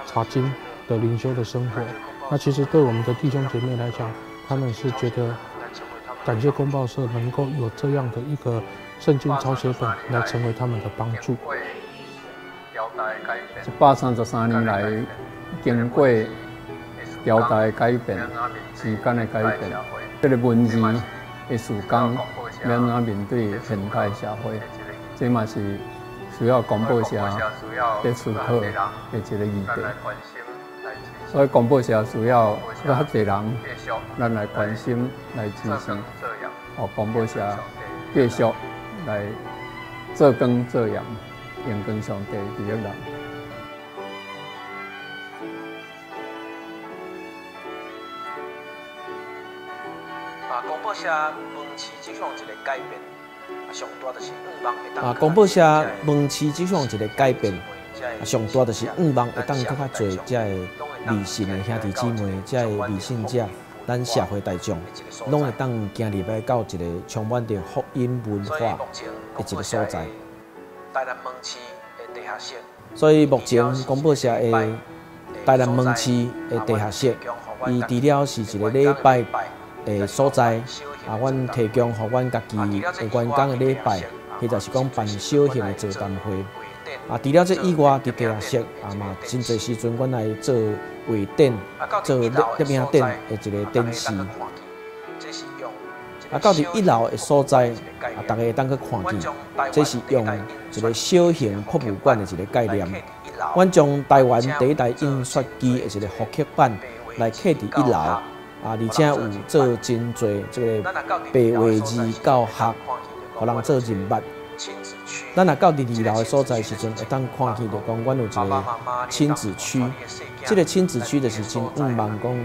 查經的靈修的生活。那其實對我們的弟兄姐妹來講，他們是覺得感謝公報社能夠有這樣的一個聖經抄寫本來成為他們的幫助。133年來，經過朝代的改變、時間的改變，這個文字的事工要按怎面對現代社會，這嘛是需要公報社在思考的一個議題。所以公報社需要較濟人，咱來關心、來支持，予公報社繼續來做光做鹽，榮光上帝佇咧人。啊，公報社門市這項一個改變，上大就是向望會當。啊，公報社門市這項一個改變，上大就是向望會當閣較濟遮个未信的兄弟姊妹，遮个未信者，咱社會大眾，攏會當行入來到一個充滿著福音文化的一個所在。所以目前公報社的台南門市的地下室，伊除了是一個禮拜的所在，啊，阮提供予阮家己的員工的禮拜，或者是講辦小型的座談會。啊，除了這以外，佇地下室啊嘛，真濟時陣，阮來做畫展、做攝影展的一個展示。啊，到佇一樓的所在，啊，大家會當去看見，這是用一個小型博物館的一個概念。阮將台灣第一台印刷機的一個復刻版來刻佇一樓，啊，而且有做真濟這個白話字教學，予人做認捌。咱若到佇二樓的所在時陣，會當看見就講，阮有一個親子區。這個親子區就是真向望講，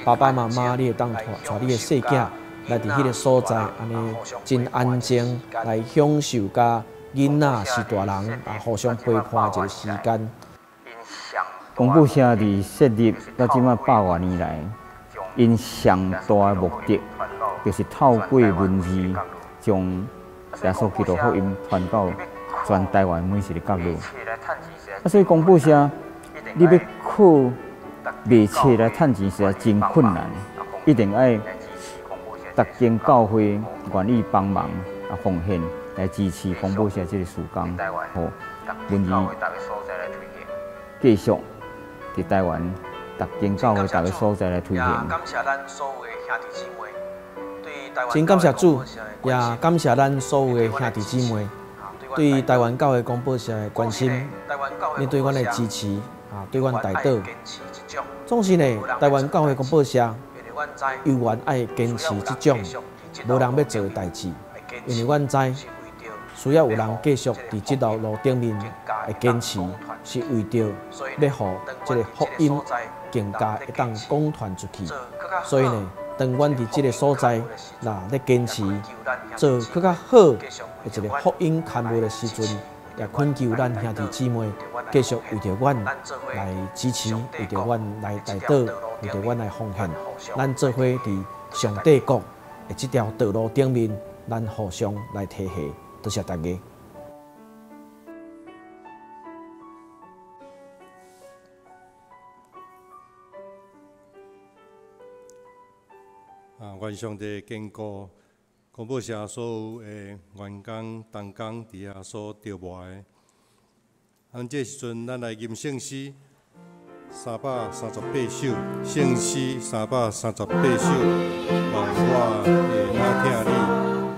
爸爸媽媽你會當帶帶你的細囝來佇彼个所在，按呢真安靜來享受，佮囡仔是大人啊互相陪伴一个時間。公報社佇設立到這馬百外年來，𪜶上大的目的就是透過文字將耶穌基督福音傳到全台灣每一个角落。啊，所以公報社你欲靠賣冊來趁錢，實在真困難，一定愛逐間教會願意幫忙啊奉獻來支持公報社這个事工，予文字繼續佇台灣逐間教會逐个所在來推行。真感謝主，也感謝咱所有的兄弟姊妹對台灣教會公報社的關心，你對阮的支持啊，對阮代禱。總是呢，台灣教會公報社猶原愛堅持這種無人欲做的代誌，因為阮知需要有人繼續佇這條路頂面會堅持，是為著欲予這个福音更加會當廣傳出去。所以呢，當阮佇這个所在，若咧堅持做閣較好的一个福音刊物的時陣，也懇求咱兄弟姊妹繼續為著阮來支持，為著阮來代禱，為著阮來奉獻。咱做伙佇上帝國的這條道路頂面，咱互相來提携。多謝大家。啊，願上帝堅固公報社所有的員工、同工佇遐所著磨的。啊，這時陣，咱來吟聖詩338首，聖詩338首，願我會哪疼你，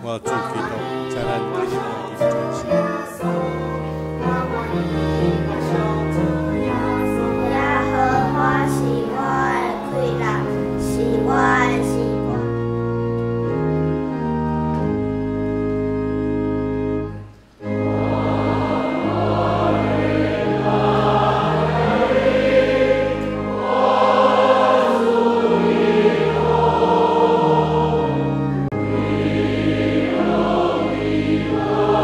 我主基督，請咱起立來吟這首。耶和華是我的氣力，是我的詩歌。我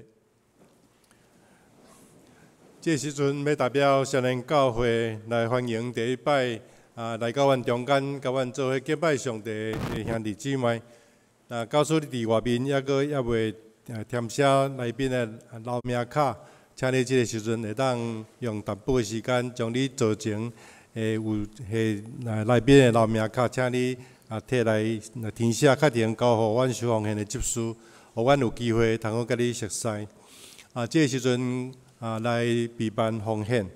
坐。這時陣欲代表雙連教會來歡迎第一擺來到阮中間，佮阮做伙敬拜上帝的兄弟姊妹。啊，假使你佇外面猶閣猶未填寫來賓的留名卡，請你這个時陣會當用淡薄的時間，將你座前的有彼來賓的留名卡，請你提來填寫，確定交予阮收奉獻的執事，予阮有機會通好佮你熟似。這个時陣來備辦奉獻。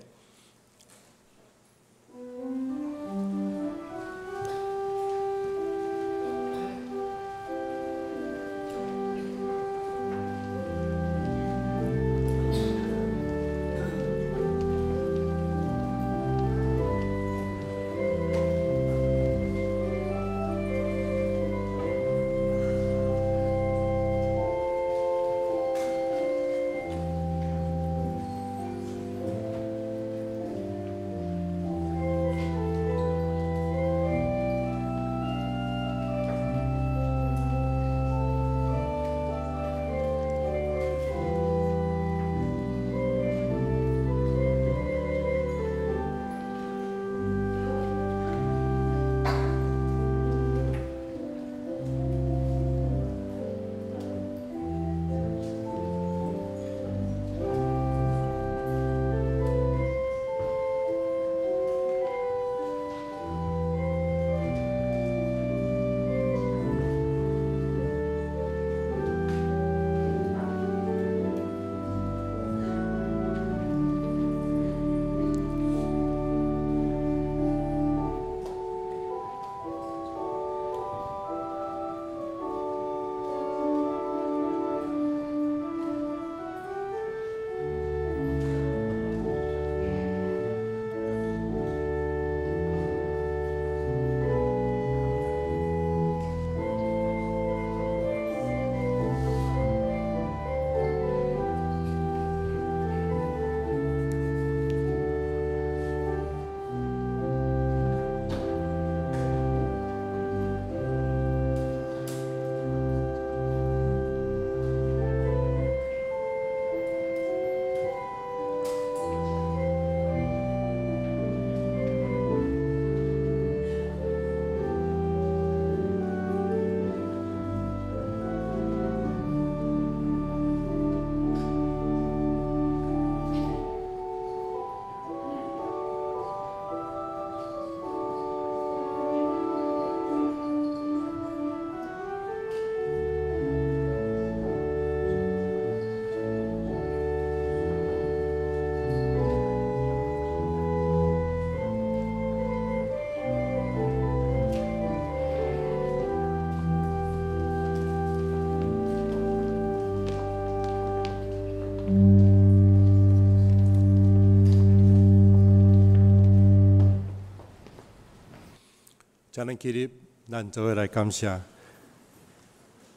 請咱起立，咱做伙來感謝。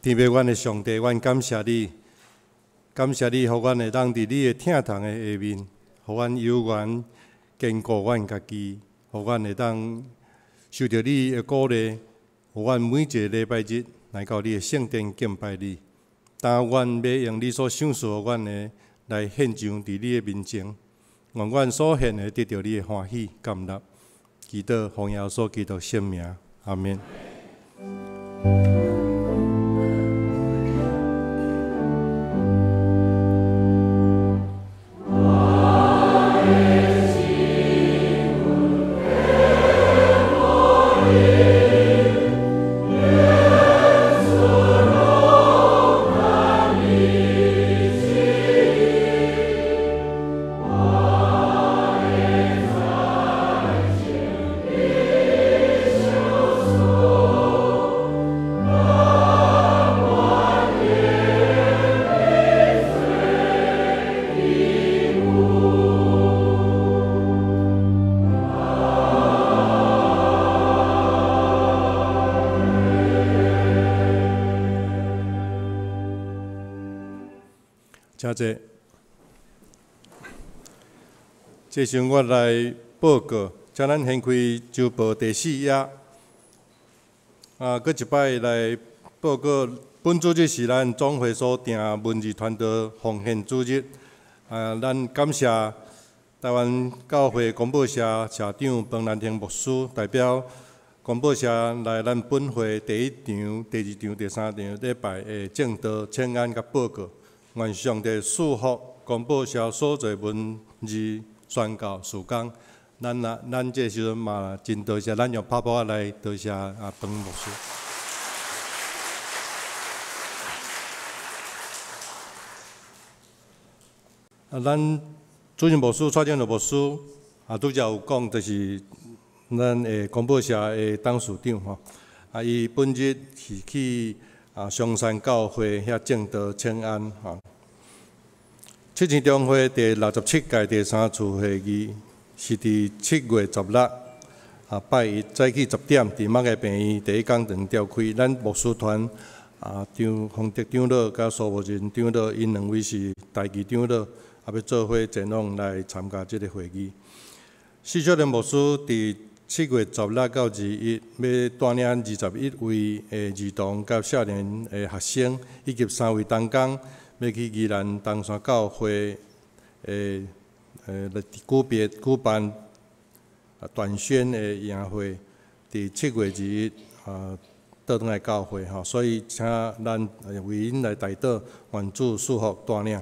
天父，阮的上帝，阮感謝你，感謝你，予阮會當佇你的疼痛的下面，予阮有緣堅固阮家己，予阮會當受著你的鼓勵，予阮每一个禮拜日來到你的聖殿敬拜你。當阮欲用你所賞賜予阮的來獻上佇你的面前，願阮所獻的得著你的歡喜甘納。祈禱奉耶穌基督聖名，阿們。請坐。這時陣我來報告，請咱掀開週報第四頁。閣一擺來報告本主日是咱总会所定文字传道奉献主日。啊，咱感谢台湾教会公报社社长彭兰亭牧师代表公报社来咱本会第一场、第二场、第三场礼拜的证道、请安佮报告。愿上帝赐福公报社所做文字宣教事工。咱啊，咱这时阵嘛真多谢，咱用拍噗仔来多谢啊彭牧师。啊，咱主任牧师、蔡正乐牧师啊，拄才有讲，就是咱的公报社的董事长吼。啊，伊本日是去啊松山教会遐证道请安吼。七星中会第六十七届第三次会议是伫7月16啊拜一早起10点，伫马偕病院第一讲堂召开。咱牧师团啊张宏德长老佮苏无仁长老，𪜶两位是代志长老。啊，欲做伙前往来参加这个会议。四少年牧师伫7月16到21，欲带领21位的儿童佮少年的学生，以及3位同工，欲去宜兰东山教会的来举办短宣的营会，伫7月21啊，倒转来教会吼，所以请咱为𪜶来代祷，愿主赐福带领。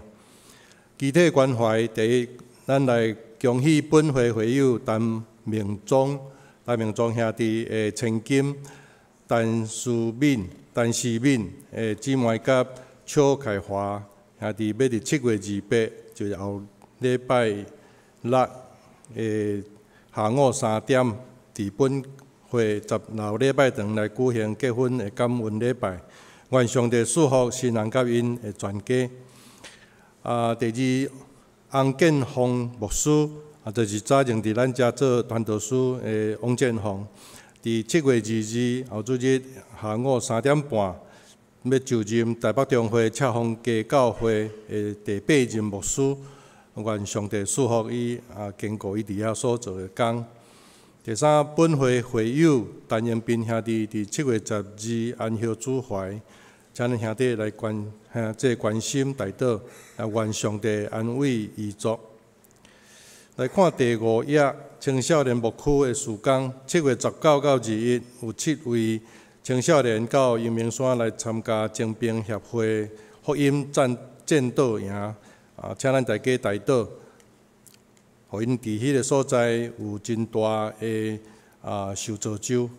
肢体关怀，第一，咱来恭喜本会会友陈明忠、陈明忠兄弟的千金陈思敏、陈思敏的姊妹佮邱凯华兄弟，欲伫7月28，就是后礼拜六的下午3点，伫本会16礼拜堂来举行结婚的感恩礼拜。愿上帝赐福新人佮𪜶的全家。啊，第二，洪建峰牧师，啊，就是早前伫咱遮做传道师的王建峰，伫7月22后主日下午3点半，欲就任台北中会赤峰街教会的第8任牧师，愿上帝赐福伊，啊，坚固伊伫遐所做的工。第三，本会会友陈英斌兄弟伫7月12安息主怀。请恁兄弟来关，这关心代祷，啊，愿上帝安慰遗族。来看第5页，青少年牧区的事工，7月19到21，有7位青少年到阳明山来参加征兵协会福音战战斗营，啊，请咱大家代祷，予𪜶伫彼个所在有真大的啊受造就。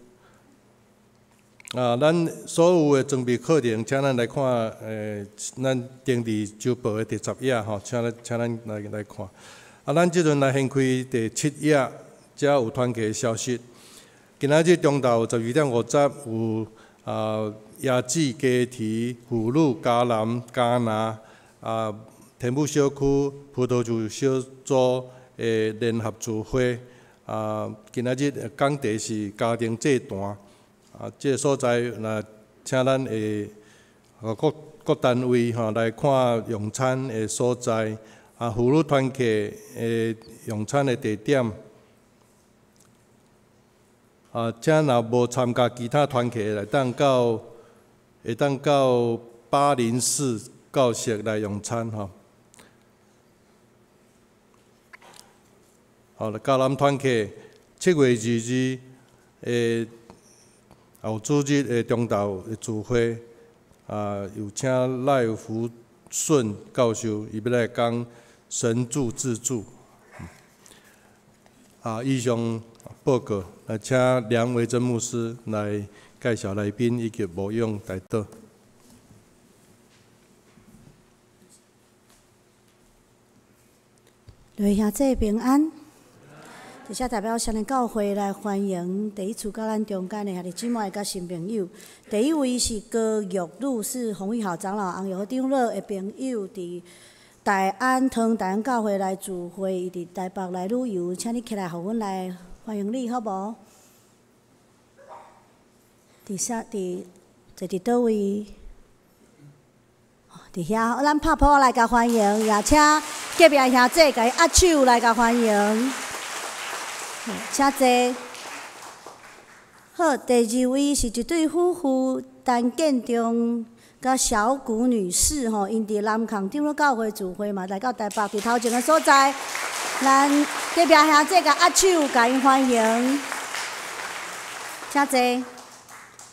啊，咱所有的装备课程，请咱来看，咱登伫周报的第10页吼，请咱来看。啊，咱这阵来掀开第7页，遮有团契的消息。今仔日中昼12点50有啊，椰子鸡蹄、腐乳、嘉南、嘉拿啊，天母小区葡萄树小组的联合聚会。啊，今仔日讲题是家庭祭坛。啊，这个所在，若请咱的各各单位吼来看用餐的所在，啊，妇女团契的用餐的地点。啊，请若无参加其他团契的，会当到804教室来用餐吼。好，嘉南团契7月22的后主日的中昼的聚会，啊，有请赖福顺教授，伊欲来讲神助自助。啊，以上报告，来请梁维珍牧师来介绍来宾以及牧养代祷。各位兄弟平安。伫遮代表双连教会来欢迎第一次佮咱中间的兄弟姊妹佮新朋友。第一位是高玉女士，洪玉豪长老、洪玉豪长老的朋友，伫大安汤大安教会来聚会，伊伫台北来旅游，请你起来，予阮来欢迎你，好无？伫啥？伫坐伫佗位？伫遐，咱拍噗来共欢迎，也请隔壁兄弟共伊握手来共欢迎。请坐。好，第二位是一对夫妇，陈建中佮小谷女士吼，𪜶佇南崁長老教會聚會嘛，來到台北佇頭前的所在，咱隔壁兄弟共握手，共𪜶歡迎。請坐。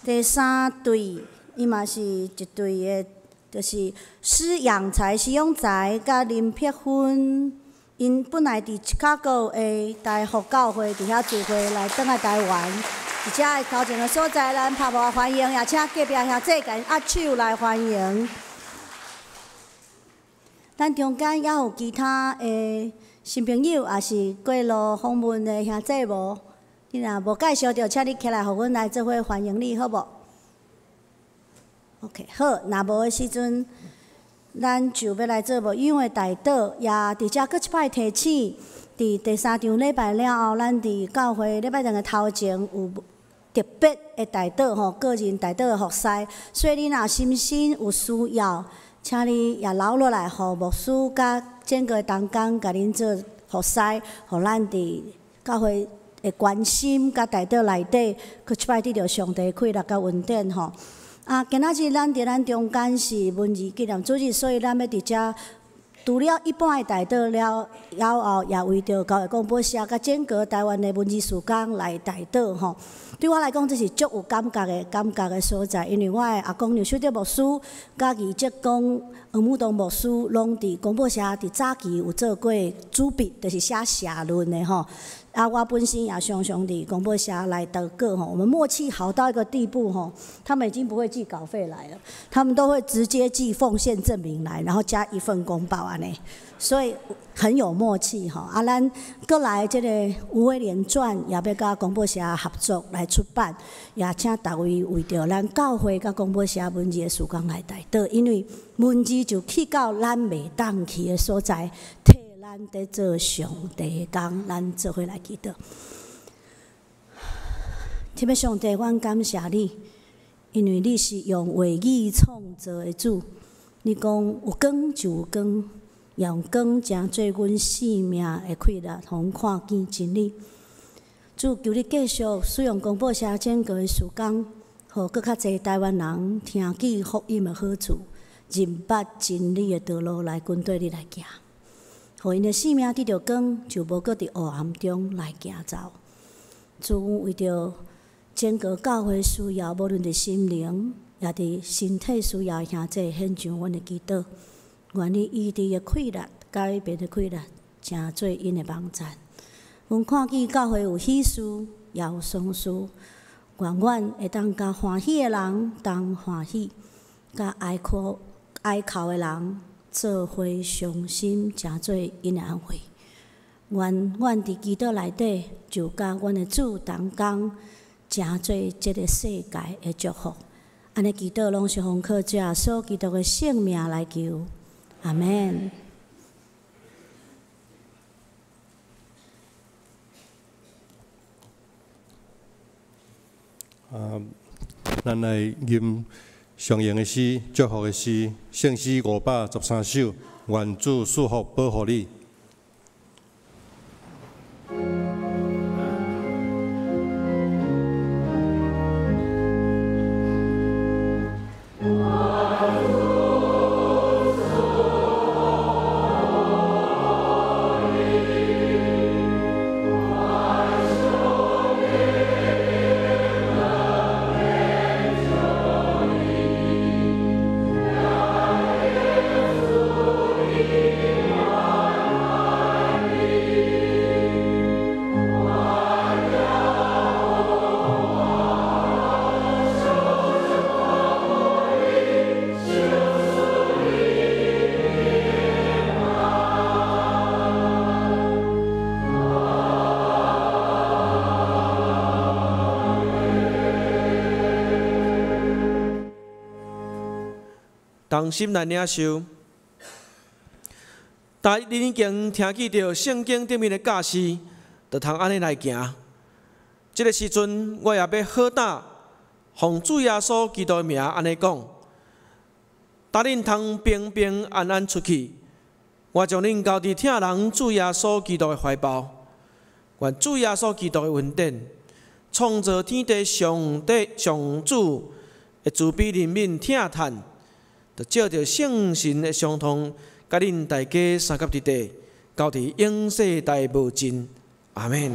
第三對，伊嘛是一對的，就是施養才、施養才佮林碧芬，𪜶本來佇芝加哥的大福教會佇遐聚會，來轉來台灣。佇遮的頭前的所在，咱拍鼓歡迎，也請隔壁兄弟共𪜶握手來歡迎。咱中間猶有其他的新朋友，也是過路訪問的兄弟無？你若無介紹著，請你起來，予阮來做伙歡迎你，好無？OK，好，若無的時陣，咱就欲來做牧養的代禱，也佇遮閣一擺提醒，佇第三場禮拜了後，咱佇教會禮拜堂的頭前有特別的代禱吼，個人代禱的服侍，所以你若心身有需要，請你也留落來，予牧師佮整個同工共恁做服侍，予咱佇教會的關心佮代禱內底，閣一擺得著上帝氣力佮恩典吼。啊，今仔日咱佇咱中間是文字紀念主日，所以咱欲佇遮除了一般的代禱了了後，也為著教會廣播社佮整個台灣的文字事工來代禱吼。對我來講，這是足有感覺的感覺的所在，因為我的阿公劉守德牧師佮儀職工黃武東牧師，攏佇廣播社佇早期有做過主筆，就是寫社論的吼。啊，我本身也常常佇廣播社來禱告吼，我們默契好到一個地步吼，他們已經不會寄稿費來了，他們都會直接寄奉獻證明來，然後加一份公報按呢，所以很有默契吼。啊，咱閣來這個吳威廉傳也欲佮廣播社合作來出版，也請逐位為著咱教會佮廣播社文字的事工來代禱，因為文字就去到咱袂當去的所在。咱佇做上帝的工，咱做伙來祈禱。天父上帝，阮感謝你，因為你是用話語創造的主。你講有光就有光，用光成做阮生命的氣力，予阮看見真理。主，求你繼續使用廣播社整個的事工，予閣較濟台灣人聽見福音的好處，認捌真理的道路來跟綴你來行。予𪜶的生命得著光，就無閣佇黑暗中來行走。主為著整個教會需要，無論佇心靈，也佇身體需要，兄弟獻上阮的祈禱。願你醫治的氣力，改變的氣力，成做𪜶的網站。阮看見教會有喜事，也有喪事。願阮會當佮歡喜的人同歡喜，佮哀哭哀哭的人做伙傷心，成做𪜶的安慰。願阮佇基督內底，就佮阮的主同工，成做這个世界的祝福。按呢祈禱攏是奉靠主耶穌基督的聖名來求，阿們。啊，咱來吟上用的詩，祝福的詩，聖詩513首，願主賜福保護你。同心來領受。但恁已經聽見著聖經頂面的教示，就通按呢來行。這个時陣，我也欲好膽，奉主耶穌基督的名按呢講：當恁通平平安安出去，我將恁交佇疼人主耶穌基督的懷抱。願主耶穌基督的恩典，創造天地上帝上主的慈悲憐憫疼嘆。就藉著聖神的相通，佮恁大家相佮佇地，交佇永世代無盡。阿們。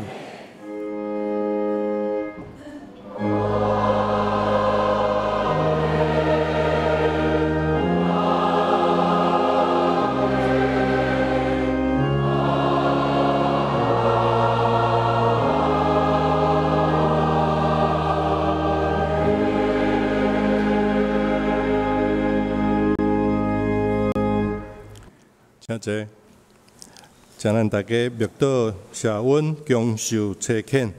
請坐，請咱大家默禱，謝恩，享受差遣。